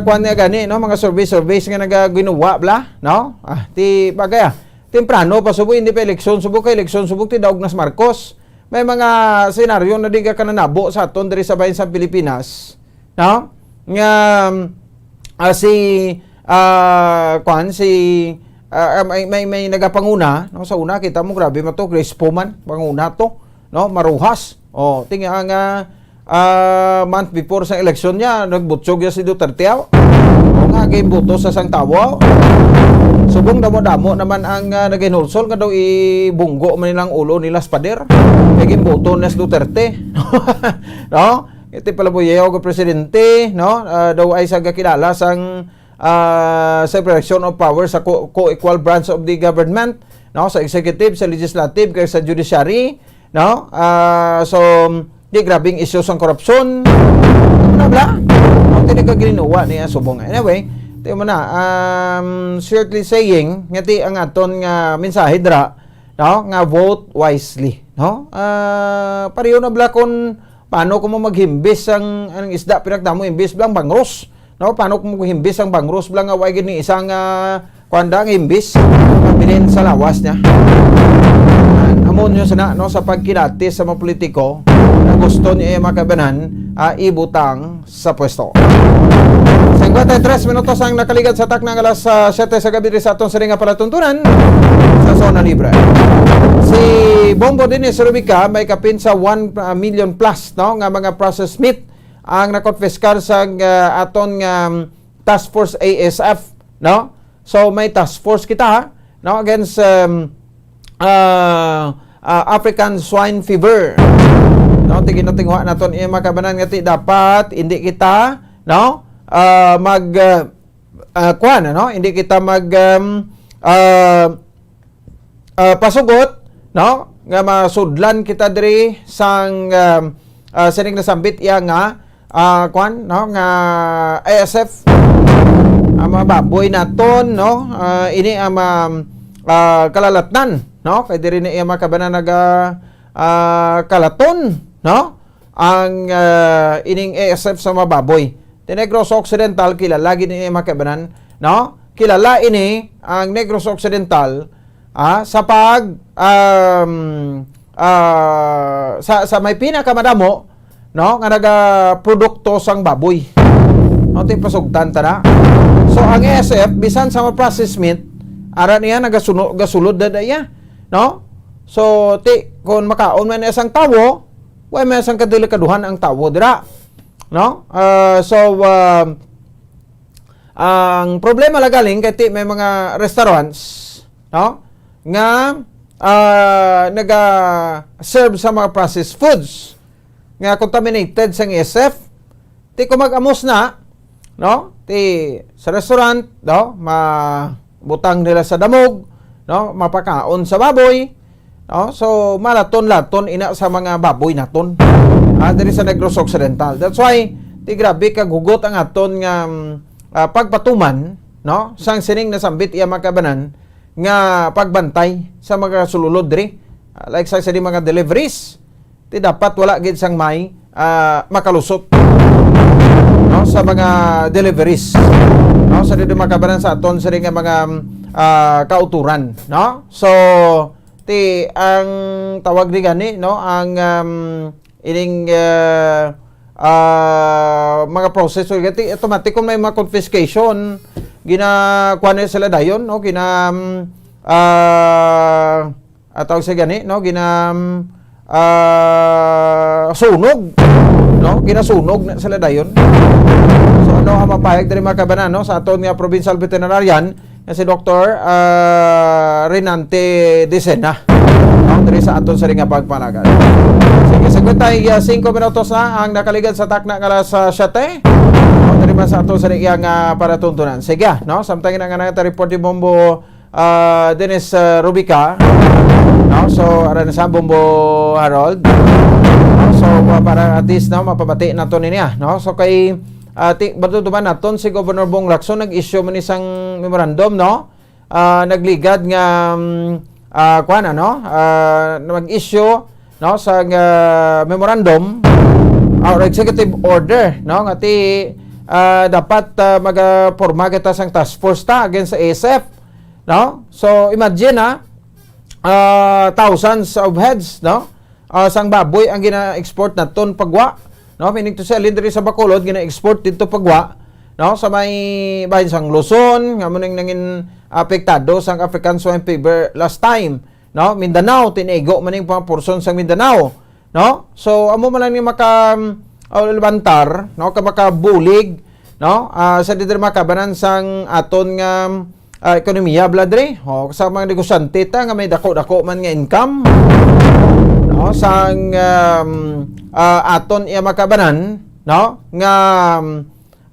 kwan nga gani, no? Mga survey surveys nga nagaginuwa bla, no? Ah, ti bagay, ah. Temprano pa subok, hindi pa eleksyon subok, kay eleksyon subok ti daog nas Marcos. May mga senaryo na di ka kananabo sa aton diri sa bayan sa Pilipinas, no? Nga, ah, si, ah, kwan, si, ah, may, may, may nagapanguna, no? Sa una, kita mo, grabe man to, Crispo man, panguna to, no? Maruhas. Oh, tinga nga, ah, month before sa eleksyon niya, nagbutyog niya si Duterte, aw. O nga, gimbuto sa sang tawo, aw. Subong damo-damo naman ang, ah, naghinulsol nga daw ibunggo man nilang ulo nila sa pader. Kay gimbuto na si Duterte. No? Iti pala po yaw nga presidente, no? Ah, daw ay sa gakilala sang, ah, separation of power sa co-, co-equal branch of the government, no? Sa executive, sa legislative, kag sa judiciary, no? Ah, so, di grabing isyu sang korupsyon. Ano bla? Ang tinagaginuwa niya subong. Anyway, ti mo na, um, shortly saying, nga ti ang aton nga mensahe dira, no? Nga vote wisely, no? Ah, pareho na bla kung paano ko mo maghimbis ang, ang isda, pinagdamo imbis bla ang bangros, no? Paano ko mo himbis ang bangros bla nga way gid ni isang, ah, kuan da ang imbis, mabilin sa lawas niya. Amo nyo sana, no, sa pagkilati sa mga politiko na gusto niya mga kabanan, ah, ibutang sa pwesto. Singkwenta y tres minutos ang nakaligad sa takna nga alas, ah, siyete sa gabi diri sa aton sining nga palatuntunan sa Zona Libre. Si Bongbong Dines Rubica may kapin sa one million plus, no, nga mga processed meat ang nakonpiskar sa, ah, aton nga, um, Task Force A S F, no? So may task force kita, no, against, um, ah, ah, African Swine Fever. No, ti ginatinguha naton iya mga kabanan nga ti dapat hindi kita, no, ah, mag, ah, ah, kuwan, ano, hindi kita mag, um, ah, ah, pasugot, no, nga masudlan kita diri sang, um, ah, sining nasambit iya nga, ah, kwan, no, nga A S F, ang mga baboy naton, no, ah, ini ang, um, ah, kalalatnan, no, kay diri na iya mga kabanan naga, ah, kalaton, no, ang, ah, ining A S F sa mga baboy. Ti Negros Occidental, kilala gid ini, mga kaibanan, no? Kilala ini ang Negros Occidental, ah, sa pag, um, ah, sa, sa may pinakamadamo, no, nga nagaprodukto sang baboy. No, ti pasugtan ta na. So, ang A S F, bisan sa mga processed meat, ara niya nagasuno-, gasulod na iya, no? So, ti, kung makaon man isang tawo, wa may isang kadelikaduhan ang tawo dira, no? Ah, so, um, ang problema la galing kay ti may mga restaurants, no, nga, ah, naga-serve sa mga processed foods nga contaminated sang A S F. Ti kung mag-amos na, no, ti sa restaurant, no, mabutang nila sa damog, no, mapakaon sa baboy, no? So, malaton-laton ina sa mga baboy naton, ah, diri sa Negros Occidental. That's why, ti grabe kag hugot ang aton nga, mm, ah, pagpatuman, no? Sang sining nasambit iya mga kabanan nga pagbantay sa mga sululod diri. Ah, like sa sini mga deliveries, ti dapat wala gid sang may, ah, makalusot, no, sa mga deliveries, no, sa diri mga kabanan sa aton sini nga mga, ah, kauturan, no? So, ti ang tawag ni gani, no, ang, um, ining, ah, ah, mga process, ti automatic kung may mga confiscation, ginakuha na sila dayon, no, gina, um, ah, ah, tawag sa gani, no, gina, um, ah, sunog, no, ginasunog na sila dayon. So, ano ang mapahayag diri mga kabanan, no, sa aton nga provincial veterinarian nga si Doktor, ah, Renante Decena, no, diri sa aton sa nga pagpanagan. Sige, cincuenta y cinco minutos na ang nakaligad sa takna nga alas, ah, siyete. No, diri man sa aton sa iya nga palatuntunan. Sige, no, samtang nga nga report ni Bombo, ah, Dennis, ah, Rubica, no? So, ara na sa Bombo Harold. No? So, ah, para at least, no, mapabati naton niya, no? So, kay, ah, ti, bato duman naton si Governor Bong Lacson nag-issue man isang memorandum, no? Ah, nagligad nga, mm, ah, kuwan, ano? Ah, mag-issue, no, sa, ah, memorandum, ah, or executive order, no, nga ti, ah, dapat, ah, magaporma kita sang task force ta against sa A S F, no? So, imagine, ha, ah, thousands of heads, no? Ah, sang baboy ang gina-export naton pagwa, no? Meaning to say, alin diri sa Bacolod, gina-export dito pagwa, no? Sa may bahin sang Luzon, nga mo nang nangin apektado sang African swine fever last time, no? Mindanao, tinigo man ning mga portion sang Mindanao, no? So, amo man lang ni maka, um, uh, lebantar, no? Ka makabulig, no? Ah, sa diri makabanan sang aton nga, ah, ekonomiya, bla, diri. O, sa mga negosyante ta nga may dako-dako man nga income, no? Sang, um, ah, aton iya makabanan, no? Nga, um,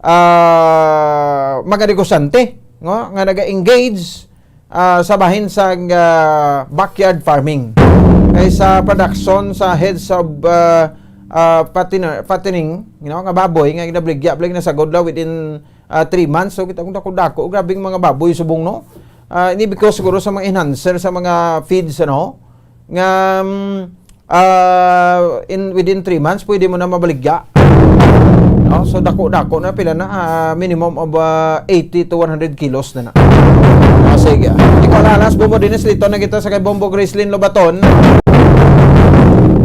ah, mga negosyante, no? Nga naga-engage, ah, sa bahin sang, ah, backyard farming. Kay sa production sa heads of, ah, ah, fattener-, fattening, you know, nga baboy nga ginabaligya, balig na sa godla within, ah, three months. So, kita kung dako-dako, grabing mga baboy subong, no? Ah, ini because siguro sa mga enhancer, sa mga feeds, ano, nga, mm, ah, in, within three months, pwede mo na mabaligya. No? So, dako-dako na, pila na, ah, minimum of, ah, eighty to one hundred kilos na na. Ah, sige. Ikaw, lalas, Bombo Dennis, dito na kita sa kay Bombo Gracelyn Lobaton.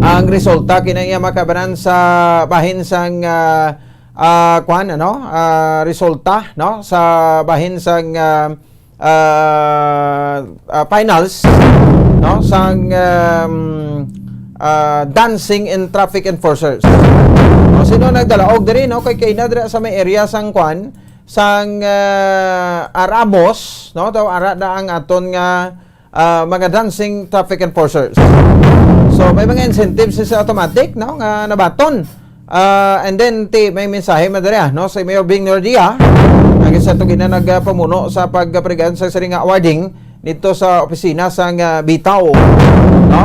Ang resulta, kinaiya makabanan sa bahin sang, ah, ah, kwan, ano, ah, resulta, no? Sa bahin sang, ah, ah, ah, finals, no, sang, um, ah, dancing in traffic enforcers. No, sino nagdalaog diri, no? Kay kaina dira sa may area sang kwan, sang, ah, Aramos, no? Daw ara da ang aton nga, ah, mga dancing traffic enforcers. So, may mga incentives sa automatic, no, nga nabaton. Ah, and then, ti, may mensahe man diri, ah, no, si Mayor Bing Nordia, nga sa tugina nagpamuno sa pagparigan sa siring nga awarding dito sa opisina sang, ah, Bitaw, no?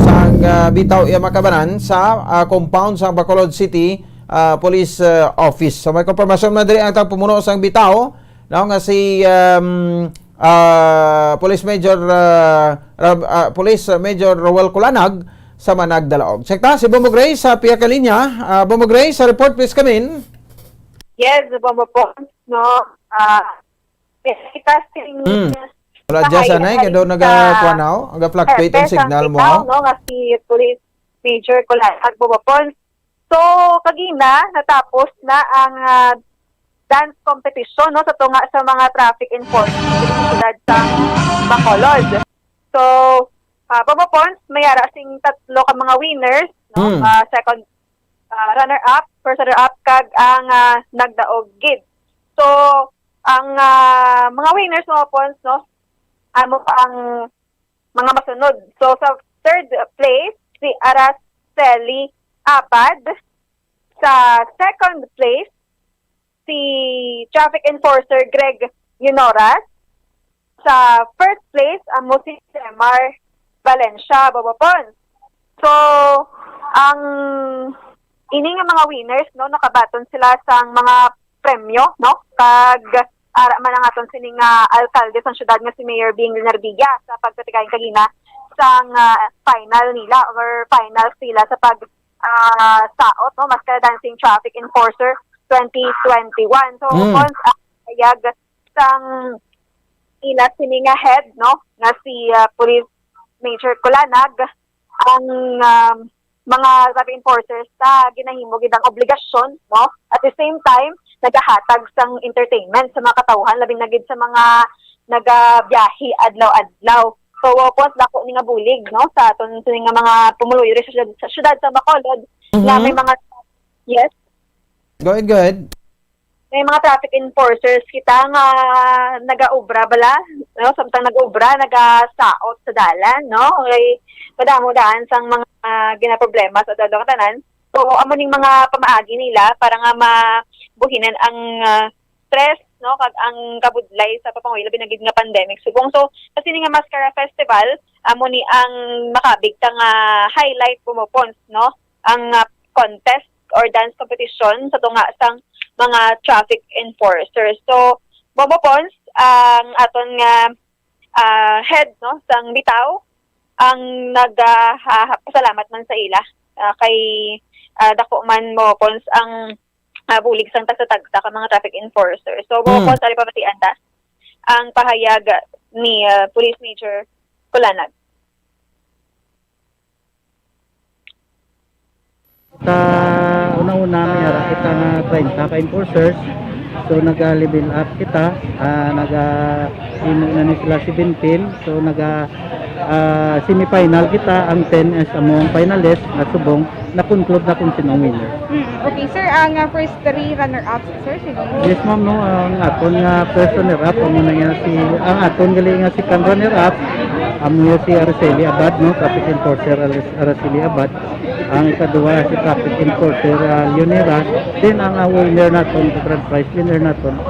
Sang, Bitaw iya makabanan sa, ah, compound sa Bacolod City, ah, Police, ah, Office. So, may konfirmasyon man diri ang tagpumuno sang Bitaw, no, nga si, um, ah, Police Major, ah, Rab-, ah, Police Major Roel Culanag sa Managdalaog. Check ta si Bombo Gray sa piya ka linya. Ah, Bombo Gray, sa report, please come in. Yes, Bombo Pons, no? Ah, kita sing Hmm. Wala dyan sa nai, kaya daw nagakuha na, oh. Naga-fluctuate ang signal mo, oh. No, nga si Police Major Kulan Agbo Pons. So, kagina, natapos na ang, ah, dance competition, no, sa tunga sa mga traffic enforcement sa siyudad sa Bacolod. So, ah, Bombo Pons, may ara sing tatlo ka mga winners, no? Hmm. Ah, second, ah, runner-up, first runner-up, kag ang, ah, nagdaog gid. So, ang, ah, mga winners, Bombo Pons, no? Amo pa ang mga masunod. So, sa third place, si Araceli Abad. Sa second place, si traffic enforcer Greg Yunoras. Sa first place, amo si Semar Valencia, Bombo Pons. So, ang ini nga mga winners, no, nakabaton sila sang mga premyo, no? Kag ara man ang aton sini nga alkalde sang syudad nga si Mayor Bing Leonardia sa pagpatigayang kagina sang, ah, final nila or final sila sa pag, ah, saot, no? Maskara Dancing Traffic Enforcer twenty twenty-one. So, Mm. Pons, ang pahayag sang ila sini nga head, no? Nga si, ah, Police Major Kulanag, ang, um, mga traffic enforcers ta ginahimo gid ang obligasyon, no? At the same time, nagahatag sang entertainment sa mga katawhan, labi na gid sa mga nagabiyahe adlaw-adlaw. So, Bombo Pons, dako ni nga bulig, no, sa aton sini nga mga pumuluyo diri sa syudad, sa syudad sa Bacolod, nga Mhm. may mga, yes? Go ahead, go ahead. May mga traffic enforcers kita nga nagaobra bala, no? Samtang nag-obra, nagasaot sa dalan, no? Kay madamo daan sang mga, ah, ginaproblema sa adlaw nga tanan. So, amo ning mga pamaagi nila para nga mabuhinan ang, ah, stress, no? Kag ang kabudlay sa pagpanguloy, labi na gid nga pandemic subong. So, sa sini nga Mascara Festival, amo ni ang makabig ta nga highlight, Bombo Pons, no? Ang, ah, contest or dance competition sa tunga sang mga traffic enforcers. So, Bombo Pons, ang aton nga, ah, head, no, sang Bitaw, ang nag, ah, ha-, ha-, pasalamat man sa ila, ah, kay, ah, dako man, Bombo Pons, ang, ah, bulig sang tagsa-tagsa ka mga traffic enforcers. So, Bombo Hmm. Pons, ari pamatian ta ang pahayag ni, ah, Police Major Kulanag. Sa una-una, may ara kita nga treinta ka enforcers. So, naga-level up kita. Ah, naga-, imo na ni sila seventeen. So, naga, ah, semifinal kita. Ang ten is among finalist nga subong. Na-conclude na kung sino ang winner. Mm, okay, sir, ang, ah, first three runner-ups, sir, sino? Yes, ma'am, no. Ang aton nga first runner-up, amo na nga si, ang aton gali nga second runner-up, amo nga si Araceli Abad, no, traffic enforcer Ar-, Araceli Abad. Ang ikaduha si traffic enforcer, ah, Leonera. Then ang, ah, winner naton, the grand prize winner naton,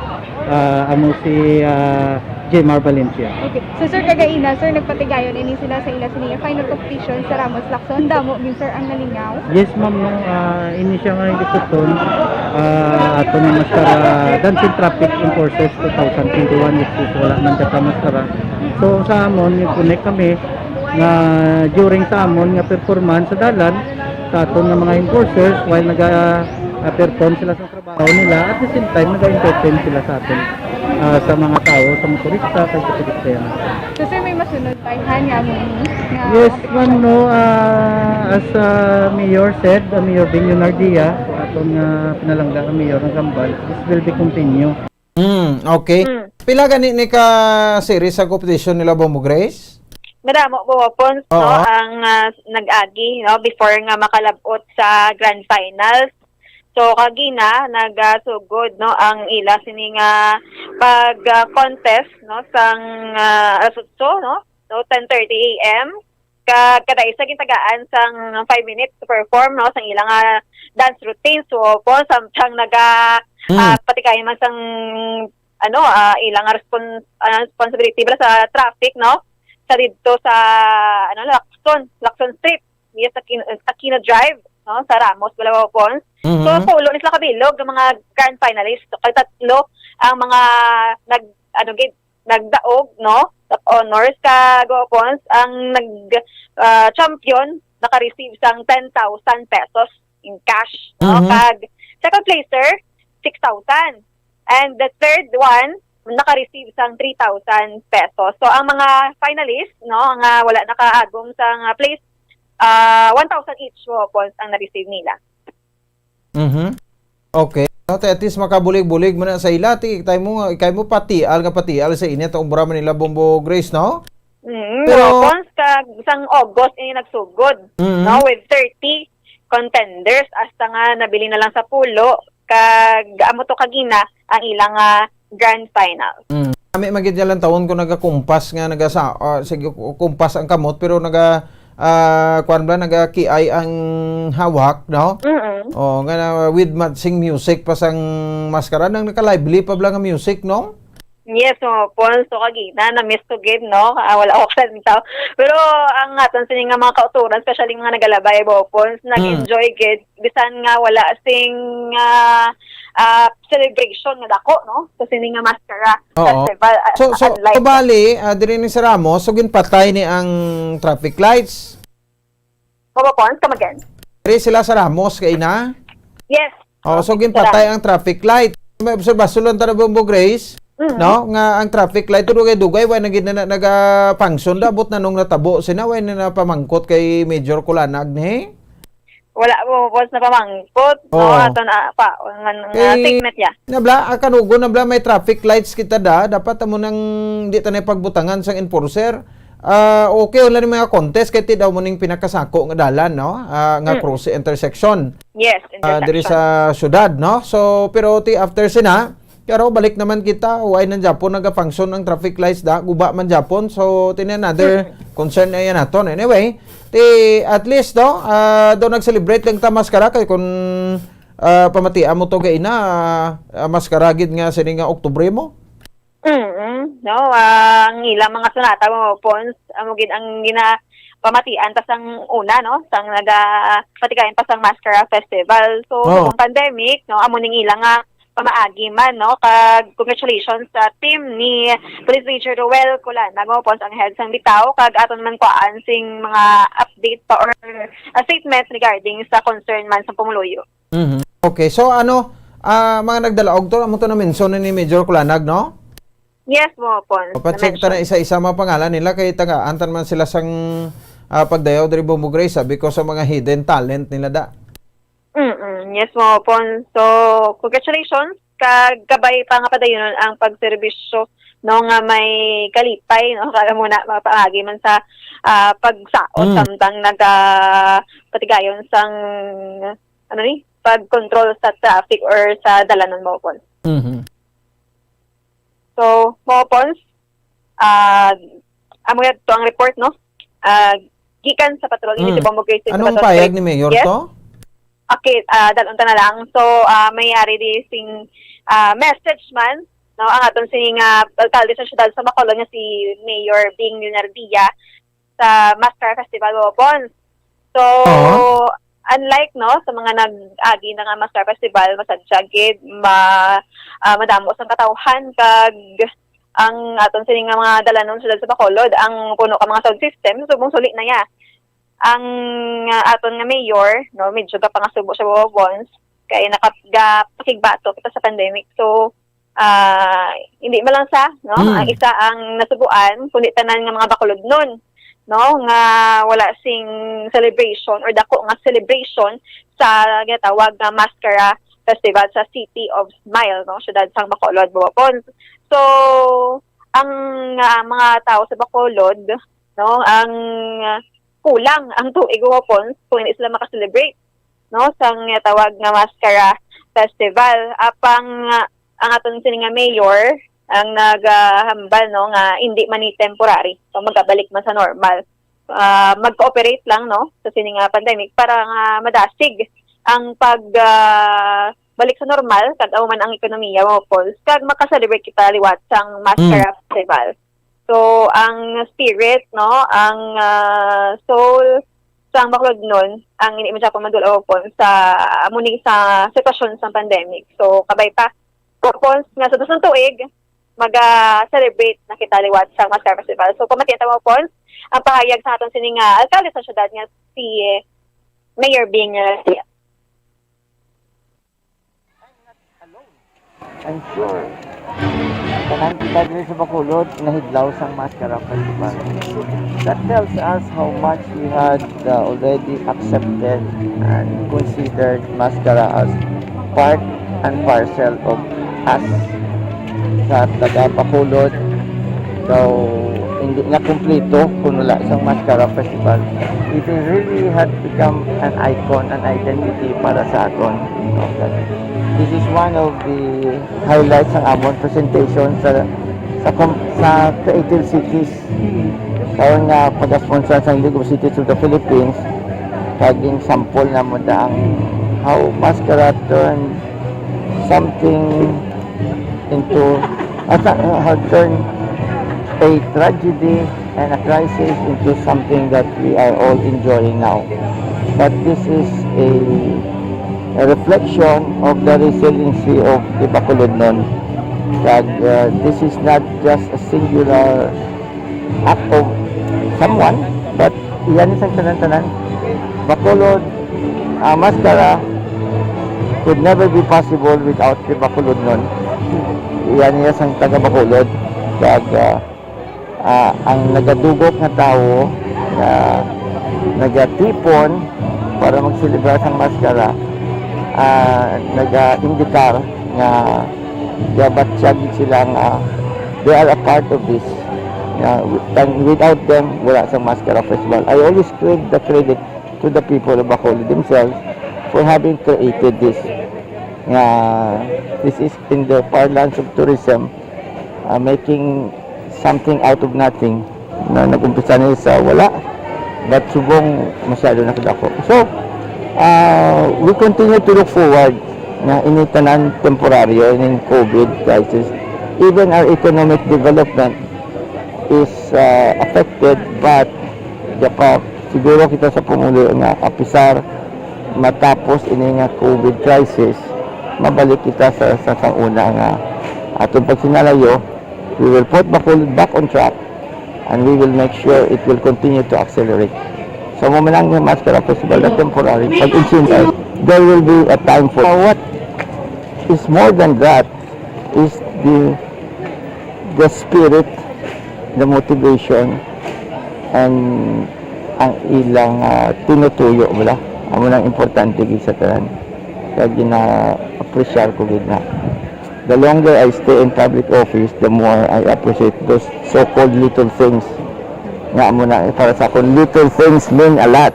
ah, amo si, ah, Jemar Valencia. Okay. So, sir, kagaina, sir, nagpatigayon ini sila sa ila sini final competition sa Ramos Lacson. Damo gid, sir, ang nalingaw. Yes, ma'am, no. Ah, ini siya nga gikuton, ah, ato nga maskara, Dancing Traffic Enforcers two thousand twenty-one, which is wala man ka maskara. So, sa amon, yung connect kami nga during sa amon nga performance sa dalan, sa aton nga mga enforcers, while naga, ah, perform sila sa trabaho nila, at the same time, nag-entertain sila sa atin, ah, sa mga tao, sa motorista, kag sa pedestrian. So, sir, may masunod pa ihan nga mo ini? Nga Yes, ma'am, no, ah, as, ah, Mayor said, ah, Mayor Bing Leonardia, so aton nga pinalangga ang Mayor ng Gambal, this will be continue. Hmm, okay. Hmm. Pila gani ni ka series sa competition nila, Bombo Grace? Madamo, Bombo Pons, Oo. no, ang, ah, nag-agi, no, before nga makalabot sa grand finals. So, kagina, nagasugod, no, ang ila sini nga pag, ah, contest, no, sang, ah, alas otso, no, no, ten thirty A M. Kag kada isa gintagaan sang five minutes to perform, no, sang ilang, ah, dance routine. So, po, samtang naga, Hmm. ah, patigayon man sang, ano, ah, ilang respon-, ah, responsibility bala sa traffic, no, sa didto sa, ano, Lacson, Lacson Street. Yes, Aquino, Aquino Drive, no, sa Ramos, Balabaw Pons. So, Mhm. pulo ni sila kabilog ang mga grand finalists. So, kay tatlo ang mga nag-, ano, gid, nagdaog, no, sa honors, kag, Balabaw Pons, ang nag-, ah, champion, naka-receive sang ten thousand pesos in cash, no? Mhm. Kag second placer, six thousand. And the third one, naka-receive sang three thousand pesos. So, ang mga finalists, no, nga wala nakaagom sang place, ah, one thousand each, Balabaw Pons, ang na-receive nila. Mhm. Okay. So, ti-, at least makabulig-bulig mo na sa ila, ti, ikay mo, ikay mo patial nga patial sa init, ang obra man nila, Bombo Grace, no? Mm, Pero Balabaw Pons, kag sang August ini nagsugod, Mhm. no, with thirty contenders, hasta nga nabili na lang sa pulo, kag amo to kagina ang ilang, ah, grand final. Mm. Kami man gid niya lang tawon kung nagakumpas nga, nagasa-, ah, sige, ku-, kumpas ang kamot, pero naga-, ah, kuwan ba, nagakiay ang hawak, no? Mm-mm. Oh, nga na, with matching music pa sang maskara, nang naka-lively pa bala nga music, no? Yes, Balabaw Pons. So, kagina, na-miss ko gid, no? Ah, wala ako sa tao. Pero ang aton sini nga mga kauturan, especially mga nagalabay, Balabaw Pons, Mm. nag-enjoy gid. Bisan nga wala sing, ah, ah, celebration nga dako, no? Sa sini nga maskara Oo. festival, ah, So, so, unlike so, bali, ah, diri ni sa Ramos, so ginpatay ni ang traffic lights? Balabaw Pons, come again. Diri sila sa Ramos, kay na? Yes. Oh, so Sa ginpatay Ramos. ang traffic light. May obserbasyon lang ta na, Bombo Grace, Mhm. no? Nga ang traffic light, dugay-dugay, way na gid na, na, naga-function da, abot na nung natabo sina, way na napamangkot kay Major Kulanag, ni? Wala, Balabaw Pons, napamangkot, no? Oh. Ato na, pa, nga, nga Eh, statement niya. Nabla, ah, kanugon, nabla, may traffic lights kita da, dapat amo nang di ta na pagbutangan sang enforcer. Ah, okay, wala ni mga contest, kay ti daw mo ning pinakasako nga dalan, no? Ah, nga Mm. cross intersection. Yes, Ah, diri intersection. sa syudad, no? So, pero ti after sina, pero balik naman kita, why nang Japon nagafunction ang traffic lights da, guba man Japon. So, tini another Mm. concern na yan naton. Anyway, ti at least, no, ah, do nag-celebrate lang ta maskara kay kung, ah, pamatian mo to gay na, ah, ah, maskara gid nga sini nga Oktubre mo. Mm, no, ang ilang mga sonata, Balabaw Pons, amo gid ang ginapamatian ta sang una, no, sang naga-, patigayon pa sang Maskara Festival. So, Oh. sa pandemic, no, amo ning ilang nga pamaagi man, no, kag congratulations sa team ni Police Major Roel Colana, Balabaw Pons, ang head sang bitaw, kag aton man kuhaan sing mga update pa or, uh, statements regarding sa concern man sa pumuluyo. Mhm. Okay, so ano, ah, mga nagdalaog to, amo to na-mention ni Major Kulanag, no? Yes, Balabaw Pons. Papacheck ta na Na-mention. isa-isa mga pangalan nila, kay tagaan ta man sila sang, ah, pagdayaw diri, Bombo Grace, ah, because sa mga hidden talent nila da. Mm-mm. Yes, Balabaw Pons. So, congratulations. Kag kabay pa nga padayunon ang pagserbisyo, no, nga may kalipay, no, kag amo na, mga paagi man sa, ah, pagsaot Mm. samtang naga-, patigayon sang, ano ni, pag-control sa traffic or sa dalanon, Balabaw Pons. Mhm. So, Balabaw Pons, ah, amo yun to ang report, no? Ah, gikan sa patrol ini Mm. si Bombo Grace sa Anong patrol payag trip. ni Mayor Yes? to? Okay, ah, dalon ta na lang. So, ah, may ari di sing, ah, message man, no, ang aton sing, ah, alkalde sa siyudad sa Bacolod nga si Mayor Bing Leonardia sa Maskara Festival, Balabaw Pons. So, Oo. unlike, no, sa mga nag-agi na nga Maskara Festival, masadya gid, ma-, ah, madamo sang katawhan, kag ang aton sini nga mga dalanon siyudad sa Bacolod, ang puno ka mga sound system, subong suli na ya. Ang, ah, aton nga mayor, no, medyo gapangasubo siya, Balabaw Pons, kay naka-, gapakigbato kita sa pandemic. So, ah, hindi man lang siya, no, Mm. ang isa ang nasubuan, kundi tanan nga mga Bacolodnon, no, nga wala sing celebration or dako nga celebration sa ginatawag nga Maskara Festival sa City of Smile, no, siyudad sang Bacolod, Balabaw Pons. So, ang, ah, mga tao sa Bacolod, no, ang, ah, kulang ang tuig, Balabaw Pons, kung hindi sila maka-celebrate, no, sang tawag nga Maskara Festival. Apang, ah, ang aton sini nga mayor ang nagahambal, no, nga hindi man ni temporary, so magabalik man sa normal. Ah, mag-cooperate lang, no, sa sini nga pandemic para nga madasig ang pag, ah, balik sa normal, kag amo man ang ekonomiya, Balabaw Pons, kag maka-celebrate kita liwat sang Maskara Mm. Festival. So, ang spirit, no, ang, ah, soul sang Baclodnon, ang ini mo siya kung madula, Wapon, sa, amo ni sa sitwasyon sa pandemic. So, kabay pa, Wapon, nga sa sunod tuig, maga-celebrate na kita liwat sa Mascara Festival. So, pamatian ta, Wapon, ang pahayag sa aton sini nga alkalde sa syudad nga si Mayor Bing Revilla. I'm sure. Tanan kita diri sa Bacolod nahidlaw sang Mascara Festival. That tells us how much we had uh, already accepted and considered Mascara as part and parcel of us sa taga Bacolod. So, hindi na kumplito kung wala sang Mascara Festival. It really had become an icon, an identity para sa aton. This is one of the highlights sang amon presentation sa sa, com- sa Creative Cities. Karon nga pag-sponsor sa League of Cities of the Philippines, kag ginsample na mo da ang how Mascara turned something into, at uh, have turned a tragedy and a crisis into something that we are all enjoying now. But this is a, a reflection of the resiliency of the Bacolodnon. Kag uh, this is not just a singular act of someone, but yan isang tanan-tanan. Bacolod, uh, Mascara could never be possible without the Bacolodnon. Yan iya sang taga Bacolod. Kag uh, ah, ang nagadugok nga tawo nga nagatipon para magselebrar sang Mascara, ah, nagaindikar nga gabatyag sila nga they are a part of this. Nga, and without them, wala sang Mascara Festival. I always give the credit to the people of Bacolod themselves for having created this. Nga, this is in the parlance of tourism, uh, making something out of nothing na nag-umpisa na sa wala, but subong masyado na kadako. So, uh, we continue to look forward na ini tanan temporaryo, ining COVID crisis. Even our economic development is uh, affected, but dapat siguro kita sa Pangulo nga apisar matapos ini nga COVID crisis, mabalik kita sa, sa, sa una nga atong pagsinalayo. We will put Bacolod back on track and we will make sure it will continue to accelerate. So, mo man ang Mascara Festival na temporary. Pag insunod, there will be a time for what is more than that is the the spirit, the motivation, and ang ilang uh, tinutuyo bala. Amo nang importante gid sa tanan. Kaya gina-appreciate ko gid na. The longer I stay in public office, the more I appreciate those so-called little things. Nga mo na, para sa akon, little things mean a lot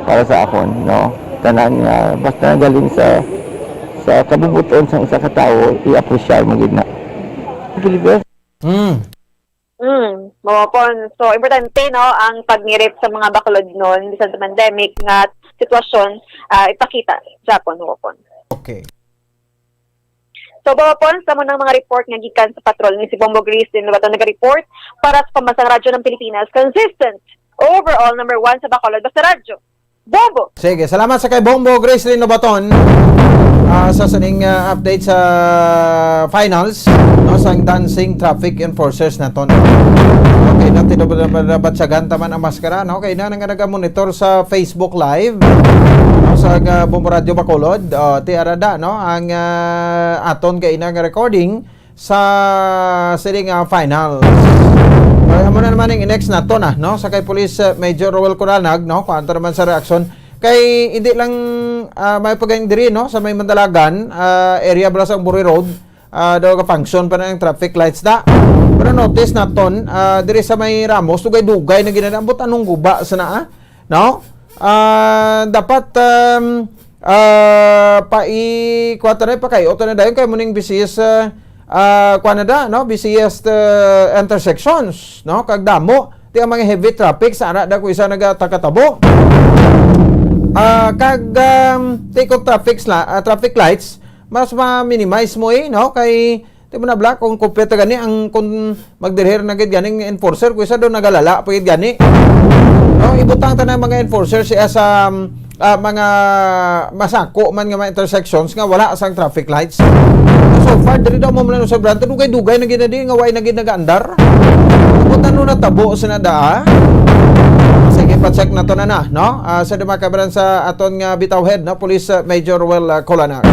para sa akon, no? Tanan nga, basta galing sa sa kabubuton sang isa ka tawo, i-appreciate mo gid na. Believe it. Mm. Mm, mawapon. So, importante, no, ang pagngirip sa mga bakulodnon bisan sa pandemic nga sitwasyon, ah, ipakita sa akon, mawapon. Okay. So, mawapon sa mo nang mga report nga gikan sa patrol ni si Bombo Grace din Lobaton naga-report para sa Pambansang Radyo ng Pilipinas, consistent, overall number one sa Bacolod basta radyo. Bombo! Sige, salamat sa kay Bombo Grace Lino Baton ah, sa sining ah, update sa finals no sang dancing traffic enforcers naton. Okay, na tinabatyagan ta man ang maskara no kay na nga nagamonitor sa Facebook Live no sa ah, Bombo Radio Bacolod. Oh, ti arada no ang ah, aton kay na nga recording sa sini nga finals. Kaya mo na naman yung next nato na, no? Sa kay Police uh, Major Roel Coranag, no? Kung naman sa reaksyon. Kay hindi lang uh, may pagayang diri, no? Sa may Mandalagan, uh, area bala sa Bury Road, uh, daw ka-function pa na yung traffic lights da. Pero notice naton, uh, diri sa may Ramos, dugay-dugay na ginanambot anong guba sa naa, no? Uh, dapat um, uh, pa i kuwata na ipakay-o na dayon kay muning B C S uh, uh, kuan na da no B C S uh, intersections no kag damo ti ang mga heavy traffic sa ana da ko isa nagatakatabo uh, kag um, ti ko traffic la uh, traffic lights mas ma-minimize mo eh no kay Di mo na bla kung kumpleto gani ang kung magdirher na gid ganing enforcer kung isa do nagalala pa gid gani. No? Ibutang ta na mga enforcer siya sa, um, ah, mga masako man nga mga intersections nga wala sang traffic lights. So far, diri daw mo mula sa Branta, dugay-dugay na gina di nga way na gid nagaandar. Kung ano natabo sa nada, ah? Sige, pa-check na to na na, no? Ah, sa mga kabaran sa aton nga Bitaw Head, no? Police, ah, Major Well, ah, Colanar.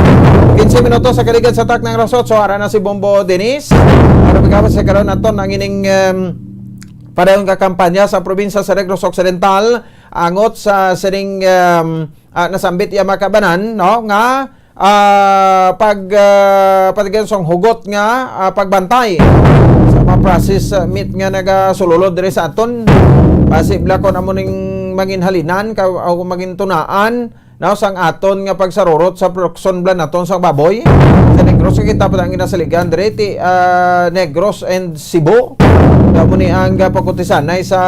Quince minutos sa kaligad sa tak ng Rasot. So, ara na si Bombo Dennis. Ano ba sa karon naton ang ining, um, padayon ka kampanya sa probinsya sa Negros Occidental, angot sa sining, um, ah, nasambit iya mga kabanan, no, nga, ah, pag, ah, patagan sang hugot nga, ah, pagbantay sa mga process, ah, meat nga nagasululod diri sa aton. Posible kon amo ning manginhalinan ka, o mangintunaan, no, sang aton nga pagsarurot sa produksyon bala naton sang baboy. Sa Negros, kita pa ang ginasaligan diri ti, ah, Negros and Cebu. Kamo ni ang, ah, pagkutisanay sa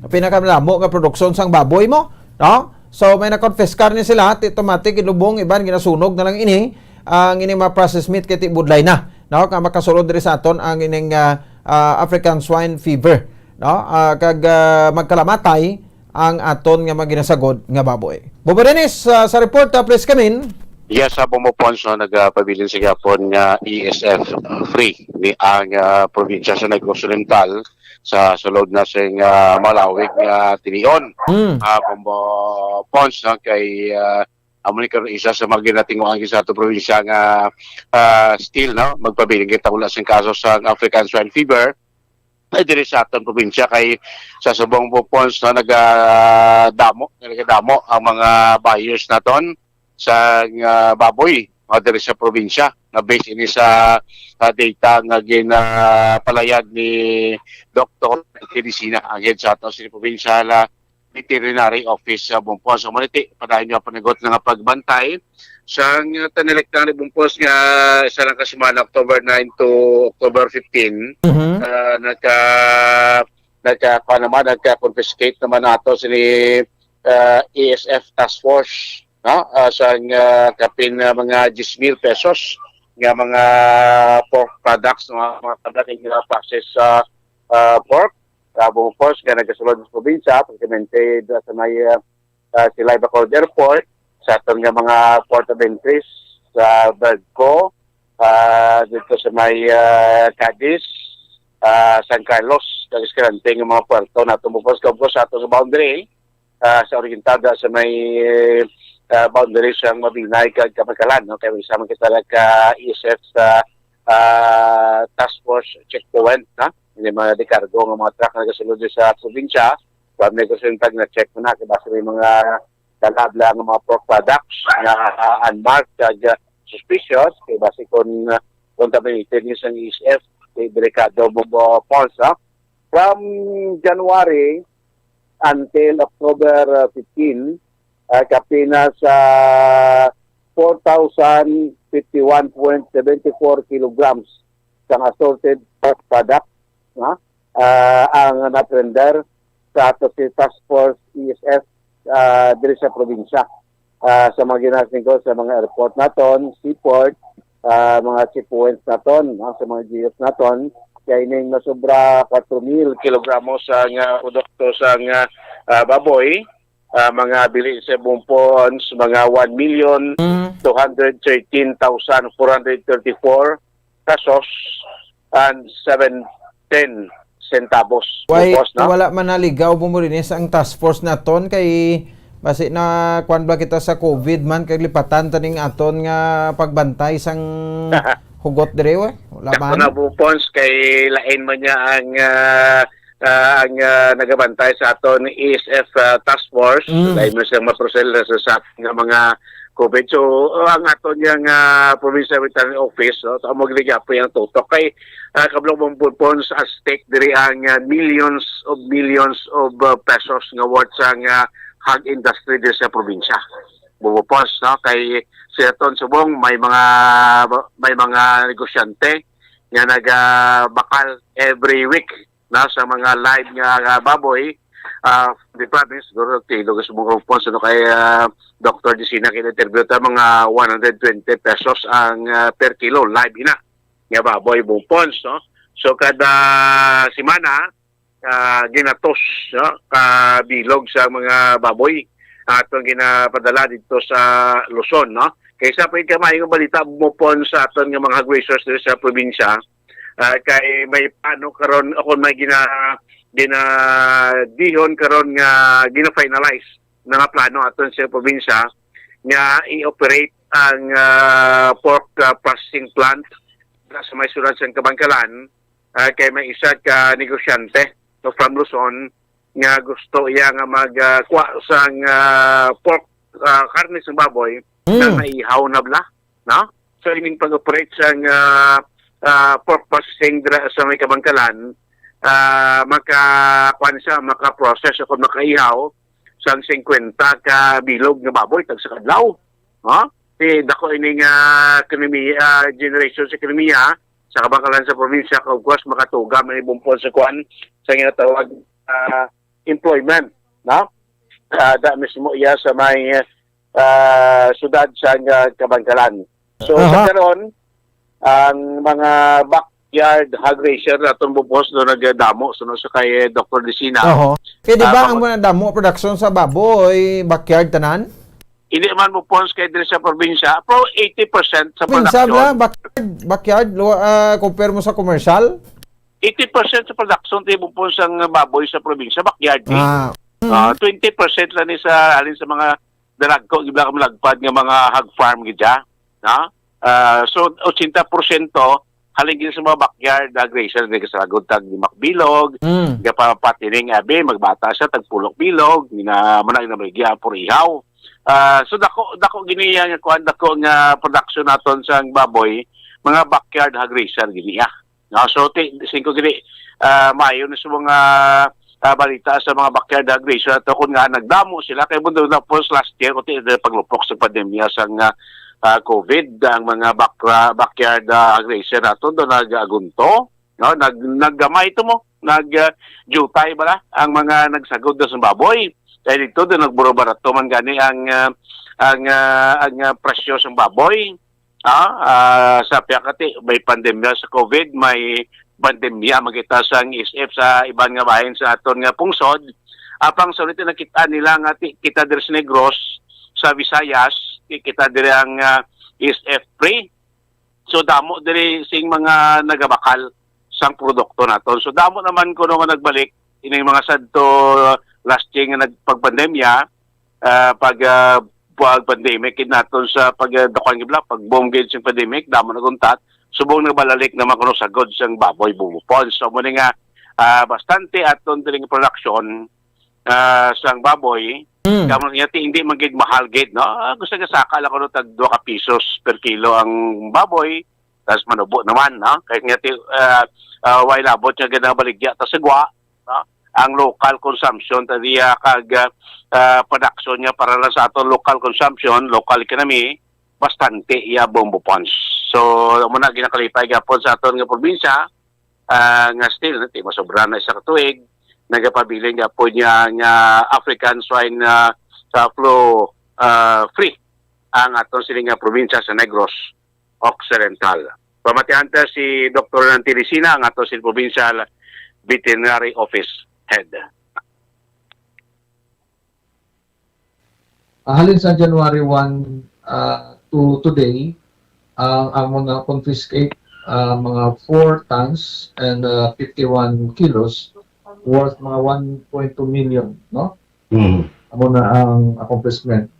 pinakamalamo nga produksyon sang baboy mo, no? So, may na-confiscar ni sila, ti automatic, ilubong, iban, ginasunog na lang ini, ang ini mga processed meat kay ti budlay na, no? Nga makasulod diri sa aton ang ining, ah, ah, African Swine Fever, no? Ah, kag, ah, magkalamatay ang aton nga mga ginasagod nga baboy. Bobo Dennis, ah, sa report, ah, please come in. Yes, sa Bombo Pons, no, nagapabilin sa gihapon nga E S F free ni ang, ah, probinsya sa Negros Oriental sa sulod na sing, ah, malawig nga tinion. Mm. Ah, Bombo Pons, no, kay, ah, amo ni karon isa sa mga ginatinguhan sa ato probinsya nga, ah, still, no, magpabilin kita wala sing kaso sa African Swine Fever. Ay, diri sa aton probinsya kay sa subong Bombo Pons, no, nagadamo, nagadamo ang mga buyers naton sa, ah, baboy, ah, diri sa probinsya, nga based ini sa, ah, data nga ginapalayag ni Doktor Teresina, ang head sa aton sa provincial, ah, veterinary office sa Bombo Pons. So, maniti, padayon nga panagot na nga pagbantay sang, ah, taniliktan ni Bombo Pons nga isa lang ka semana, October nine to October fifteen, Mhm. ah, nagka-, nagka-, kuwan naman, nagka-confiscate naman nato sini, ah, E S F task force, no? Ah, sang, ah, kapin, ah, mga diyes mil pesos nga mga pork products, mga, mga product nga process sa, ah, pork. Sa Bombo Pons nga nagasulod sa probinsya, precisamente sa may, ah, ah, Silay Bacolod Airport, sa aton nga mga port of entries sa Bergco, ah, dito sa may, ah, Cadiz, ah, San Carlos, kag Escalante nga mga puerto nato, Bombo Pons, kag sa aton nga boundary, ah, sa oriental, sa may, ah, boundary sang Mabinay kag Kamaykalan, no? Kay isa man kita ka E S F sa, ah, task force checkpoint, no? May mga dekargo nga mga truck nga nagasulod sa probinsya, Pag may gusto yung tag na-check mo na, kay basi may mga dala-dala nga mga pork products nga, ah, unmarked kag, ah, suspicious, kay basi kung, ah, contaminated ni sang E S F, kay delikado mo mo, Pons, ha? From January until October, ah, fifteen, ah, kapin na sa four thousand fifty-one point seven four kilograms sang assorted pork product, ha? Ah, ang na-surrender sa ato si Task Force E S F, ah, diri sa probinsya. Ah, sa mga ginasingko sa mga airport naton, seaport, ah, mga checkpoints naton, no, sa mga G F naton, kay ning nasobra four mil kilogramo sa nga produkto sa nga, ah, baboy, ah, mga bili sa Bombo Pons, mga one million Mm. two hundred thirteen thousand four hundred thirty-four pesos and seven ten centavos. Why, Bombo Pons, no? Wala man naligaw, Bombo Dennis, ang task force naton kay basi na kuwan ba kita sa COVID man, kay lipatan ta ning aton nga pagbantay sang hugot diri, we? Wala Sakto man. Na, Bombo Pons, kay lain man niya ang, ah, ah, ang, ah, nagabantay sa aton E S F, ah, task force. Mm. Lain man siyang maprosel sa, sa nga mga COVID. So, uh, ang aton yang, ah, provincial veterinary office, no, sa amo gid gyapon yang tutok kay, ah, kablo Bombo Pons, at stake diri ang, ah, millions of millions of, ah, pesos nga worth sang, ah, hog industry diri sa probinsya. Bombo Pons, no, kay sa aton subong may mga, may mga negosyante nga nagabakal every week na sa mga live nga, nga baboy, ah, the province, siguro, tilog sa mga Bombo Pons, ano, kay, ah, Doctor Disina, kay interview ta, mga one hundred twenty pesos ang, ah, per kilo, live ina, nga baboy, Bombo Pons, no? So, kada semana, ah, ginatos, no, ka bilog sa mga baboy aton ginapadala dito sa Luzon, no? Kaysa pa yung kamay nga balita mo pon sa aton nga mga hog raisers diri sa probinsya, ah, kay may plano karon, o kung may gina-, ginadihon karon nga gina-finalize na nga plano aton sa probinsya nga i-operate ang, ah, pork, ah, processing plant sa may sulod sa Kabankalan, ah, kay may isa ka negosyante, no, from Luzon nga gusto iya nga mag, ah, kuha sang, ah, pork, ah, karne sang baboy na Mm. maihaw na bala, no? So, ining pag-operate sang, ah, ah, pork processing dira sa may Kabankalan, ah, maka-, kuwan siya, maka-process o kung makaihaw sang singkwenta ka bilog nga baboy tag sa kadlaw. Ha? Ti dako ini nga ekonomiya, ah, generation sa ekonomiya sa Kabankalan sa probinsya, kag of course, makatuga man ni Bumpon sa kuwan, sa ginatawag, ah, employment, no? Ah, da mismo iya sa may, ah, siyudad sa, ah, Kabankalan. So, sa Aha. karon, ang mga backyard hog raiser naton, Bumpon, no, nagdamo, suno sa kay Doktor Disina. Oho. Kay di Ah, ba ang mga mga damo production sa baboy, backyard tanan? Hindi man, Bumpon, kay diri sa probinsya, pero eighty percent sa Probinsya production. ba? Backyard? Backyard? Lo-, ah, compare mo sa commercial? Eighty percent sa production, ti, Bumpon, sang baboy sa probinsya, backyard ni. Ah. Ah, Mm. twenty percent lang ni sa, halin sa mga dalagko, gibla ka malagpad nga mga hog farm gid siya, no? Ah, so, ochenta porsyento halin gid sa mga backyard hog raiser, nagasagot tag lima ka bilog, Mm. gapapatining abi, magbata siya, tag pulo ka bilog, gina-, manay na may giya, puro ihaw. Ah, so, dako, dako gini iya nga kuan, dako nga production naton sang baboy, mga backyard hog raiser gini iya. No, so, ti-, singko gini, ah, maayo na sa mga, ah, balita sa mga backyard hog raiser ato, kun nga nagdamo sila, kay mundo na po last year, kung ti-, paglupok sa pandemya sang, ah, ah, COVID, ang mga backra-, backyard, ah, hog raiser nato do nag-agunto, no? Nag-, naggamay to mo, nag, ah, jutay bala ang mga nagsagod na sa baboy. Kay dito do nagburo-barato man gani ang, ah, ang, ah, ang, ah, presyo sang baboy. Ah, ah, sa piyakati, may pandemya sa COVID, may pandemya makita sang S F sa iban nga bahin sa aton nga pungsod. Apang sa ulit nakita nila nga ti-, kita diri sa Negros, sa Visayas, ti-, kita diri ang, ah, S F free. So, damo diri sing mga nagabakal sang produkto naton. So, damo naman kuno nga nagbalik ining mga sadto last year nga nagpagpandemya, ah, pag, ah, pag pandemic gid naton sa pag, ah, dakuan gid bala, pag boom gid sing pandemic, damo naguntat, subong nabalalik naman kuno sagod sang baboy, Bumpon. So, mo ni nga, ah, bastante aton diri nga production, ah, sang baboy. Mm. Kamo niya ti hindi man gid mahal gid, no? Ah, gusto nga saka lang kuno tag dua ka pisos per kilo ang baboy, tas manubo naman, no? Kay nga ti, ah, ah, way labot nga ginabaligya ta sa gwa, no? Ang local consumption ta diya kag, ah, ah, production niya para lang sa aton local consumption, local economy, bastante iya, Bumpon. So, amo na ginakalipay gapon sa aton nga probinsya, ah, nga still, ti masobra na isa ka tuig, nagapabilin gapon niya nga African swine, ah, sa flu, ah, free ang aton sini nga probinsya sa Negros Occidental. Pamatihan ta si Doktor Nantilisina, ang aton sini provincial veterinary office head. Ah, halin sa January one, ah, to today, ang amon na confiscate, ah, mga four tons and, ah, fifty-one kilos, worth mga one point two million, no? Mhm. Amo na ang accomplishment.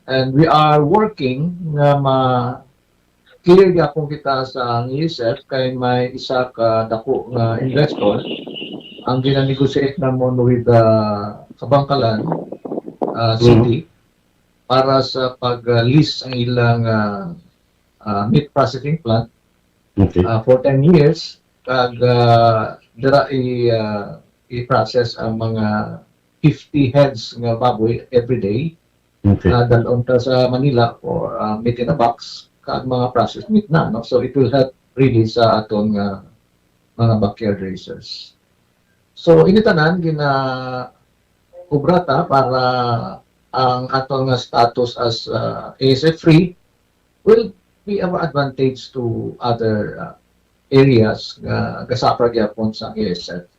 And we are working nga ma-clear gyapon kita sa ang E S F kay may isa ka dako nga investor ang gina-negotiate namon with the Kabankalan, ah, Mhm. City para sa pag, ah, lease ang ilang, ah, ah, meat processing plant, Okay. ah, for ten years, kag, ah, dira i-, ah, i-process ang mga fifty heads nga baboy every day. Okay. Ah, dalon ta sa Manila for, ah, meat in a box, kag mga processed meat na, no? So, it will help really sa aton nga mga backyard raisers. So, ini tanan gina-, obra ta para ang aton nga status as, ah, A S F free will be of advantage to other, ah, areas nga gasuffer gyapon sa A S F.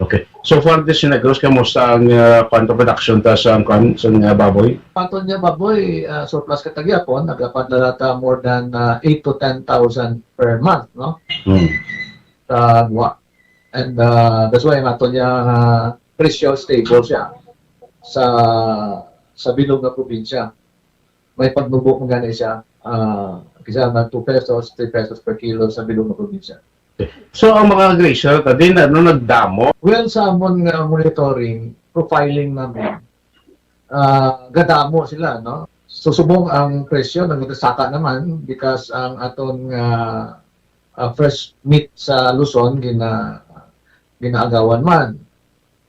Okay. So far, this Negros, kamusta ang uh, kwan, production ta sa kwan, sa uh, baboy? Patol niya baboy, uh, surplus ka tagyapon, nagapad na lata more than uh, eight to ten thousand per month, no? Hmm. Sa buwa. And uh, that's why ang ato niya uh, presyo stable siya sa sa bilog nga probinsya. May pagnubo man gani siya, uh, kisa na two pesos, three pesos per kilo sa bilog nga probinsya. So ang mga grazer ta din ano nagdamo? Well, sa amon nga monitoring, profiling namin, uh, gadamo sila, no? So subong ang presyo nagkasaka naman because ang aton nga uh, fresh meat sa Luzon gina ginaagawan man.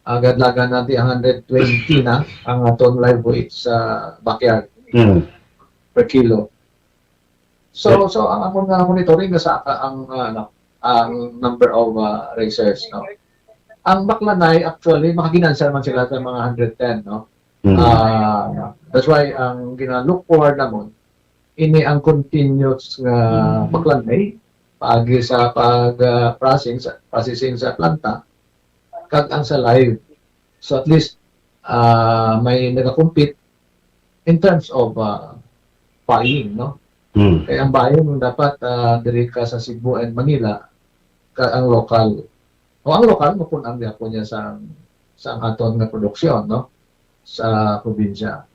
Agad lagan natin ang one hundred twenty na ang aton live weight sa backyard Hmm. per kilo. So so ang amon nga monitoring nasa ang uh, ano, ang number of uh, racers, no. Ang baklanay actually makaginansya man sila sa mga one hundred ten, no. Hmm. Uh, that's why ang gina-look forward namon ini ang continuous nga baklanay paagi sa pag uh, processing sa processing sa planta kag ang sa live. So at least uh, may nagakompete in terms of uh, buying, no? Hmm. Kaya ang buying dapat uh, diri ka sa Cebu and Manila ka ang local. O ang local mo kung ang gyapon niya sa sa aton nga produksyon, no? Sa probinsya.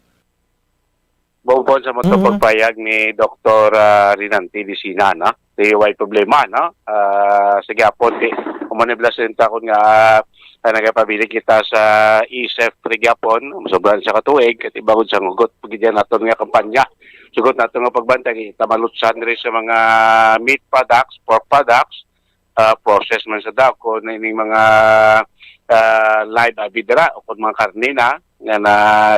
Bukod sa mga Mhm. pagpayag ni Doktor ah, Rinanti Disina, no? Di way problema, no? Ah, sa gyapon, di, umani blas rin takon nga ah, nagapabilig kita sa isef sa gyapon, sobrang sa katuig, at ibagod sa hugot, pagidyan naton nga kampanya. Sugot naton nga pagbantay, kita malutsan rin sa mga meat products, pork products, ah, process man sa daw, kung ining mga ah, live abidra o kung mga karne na, nga na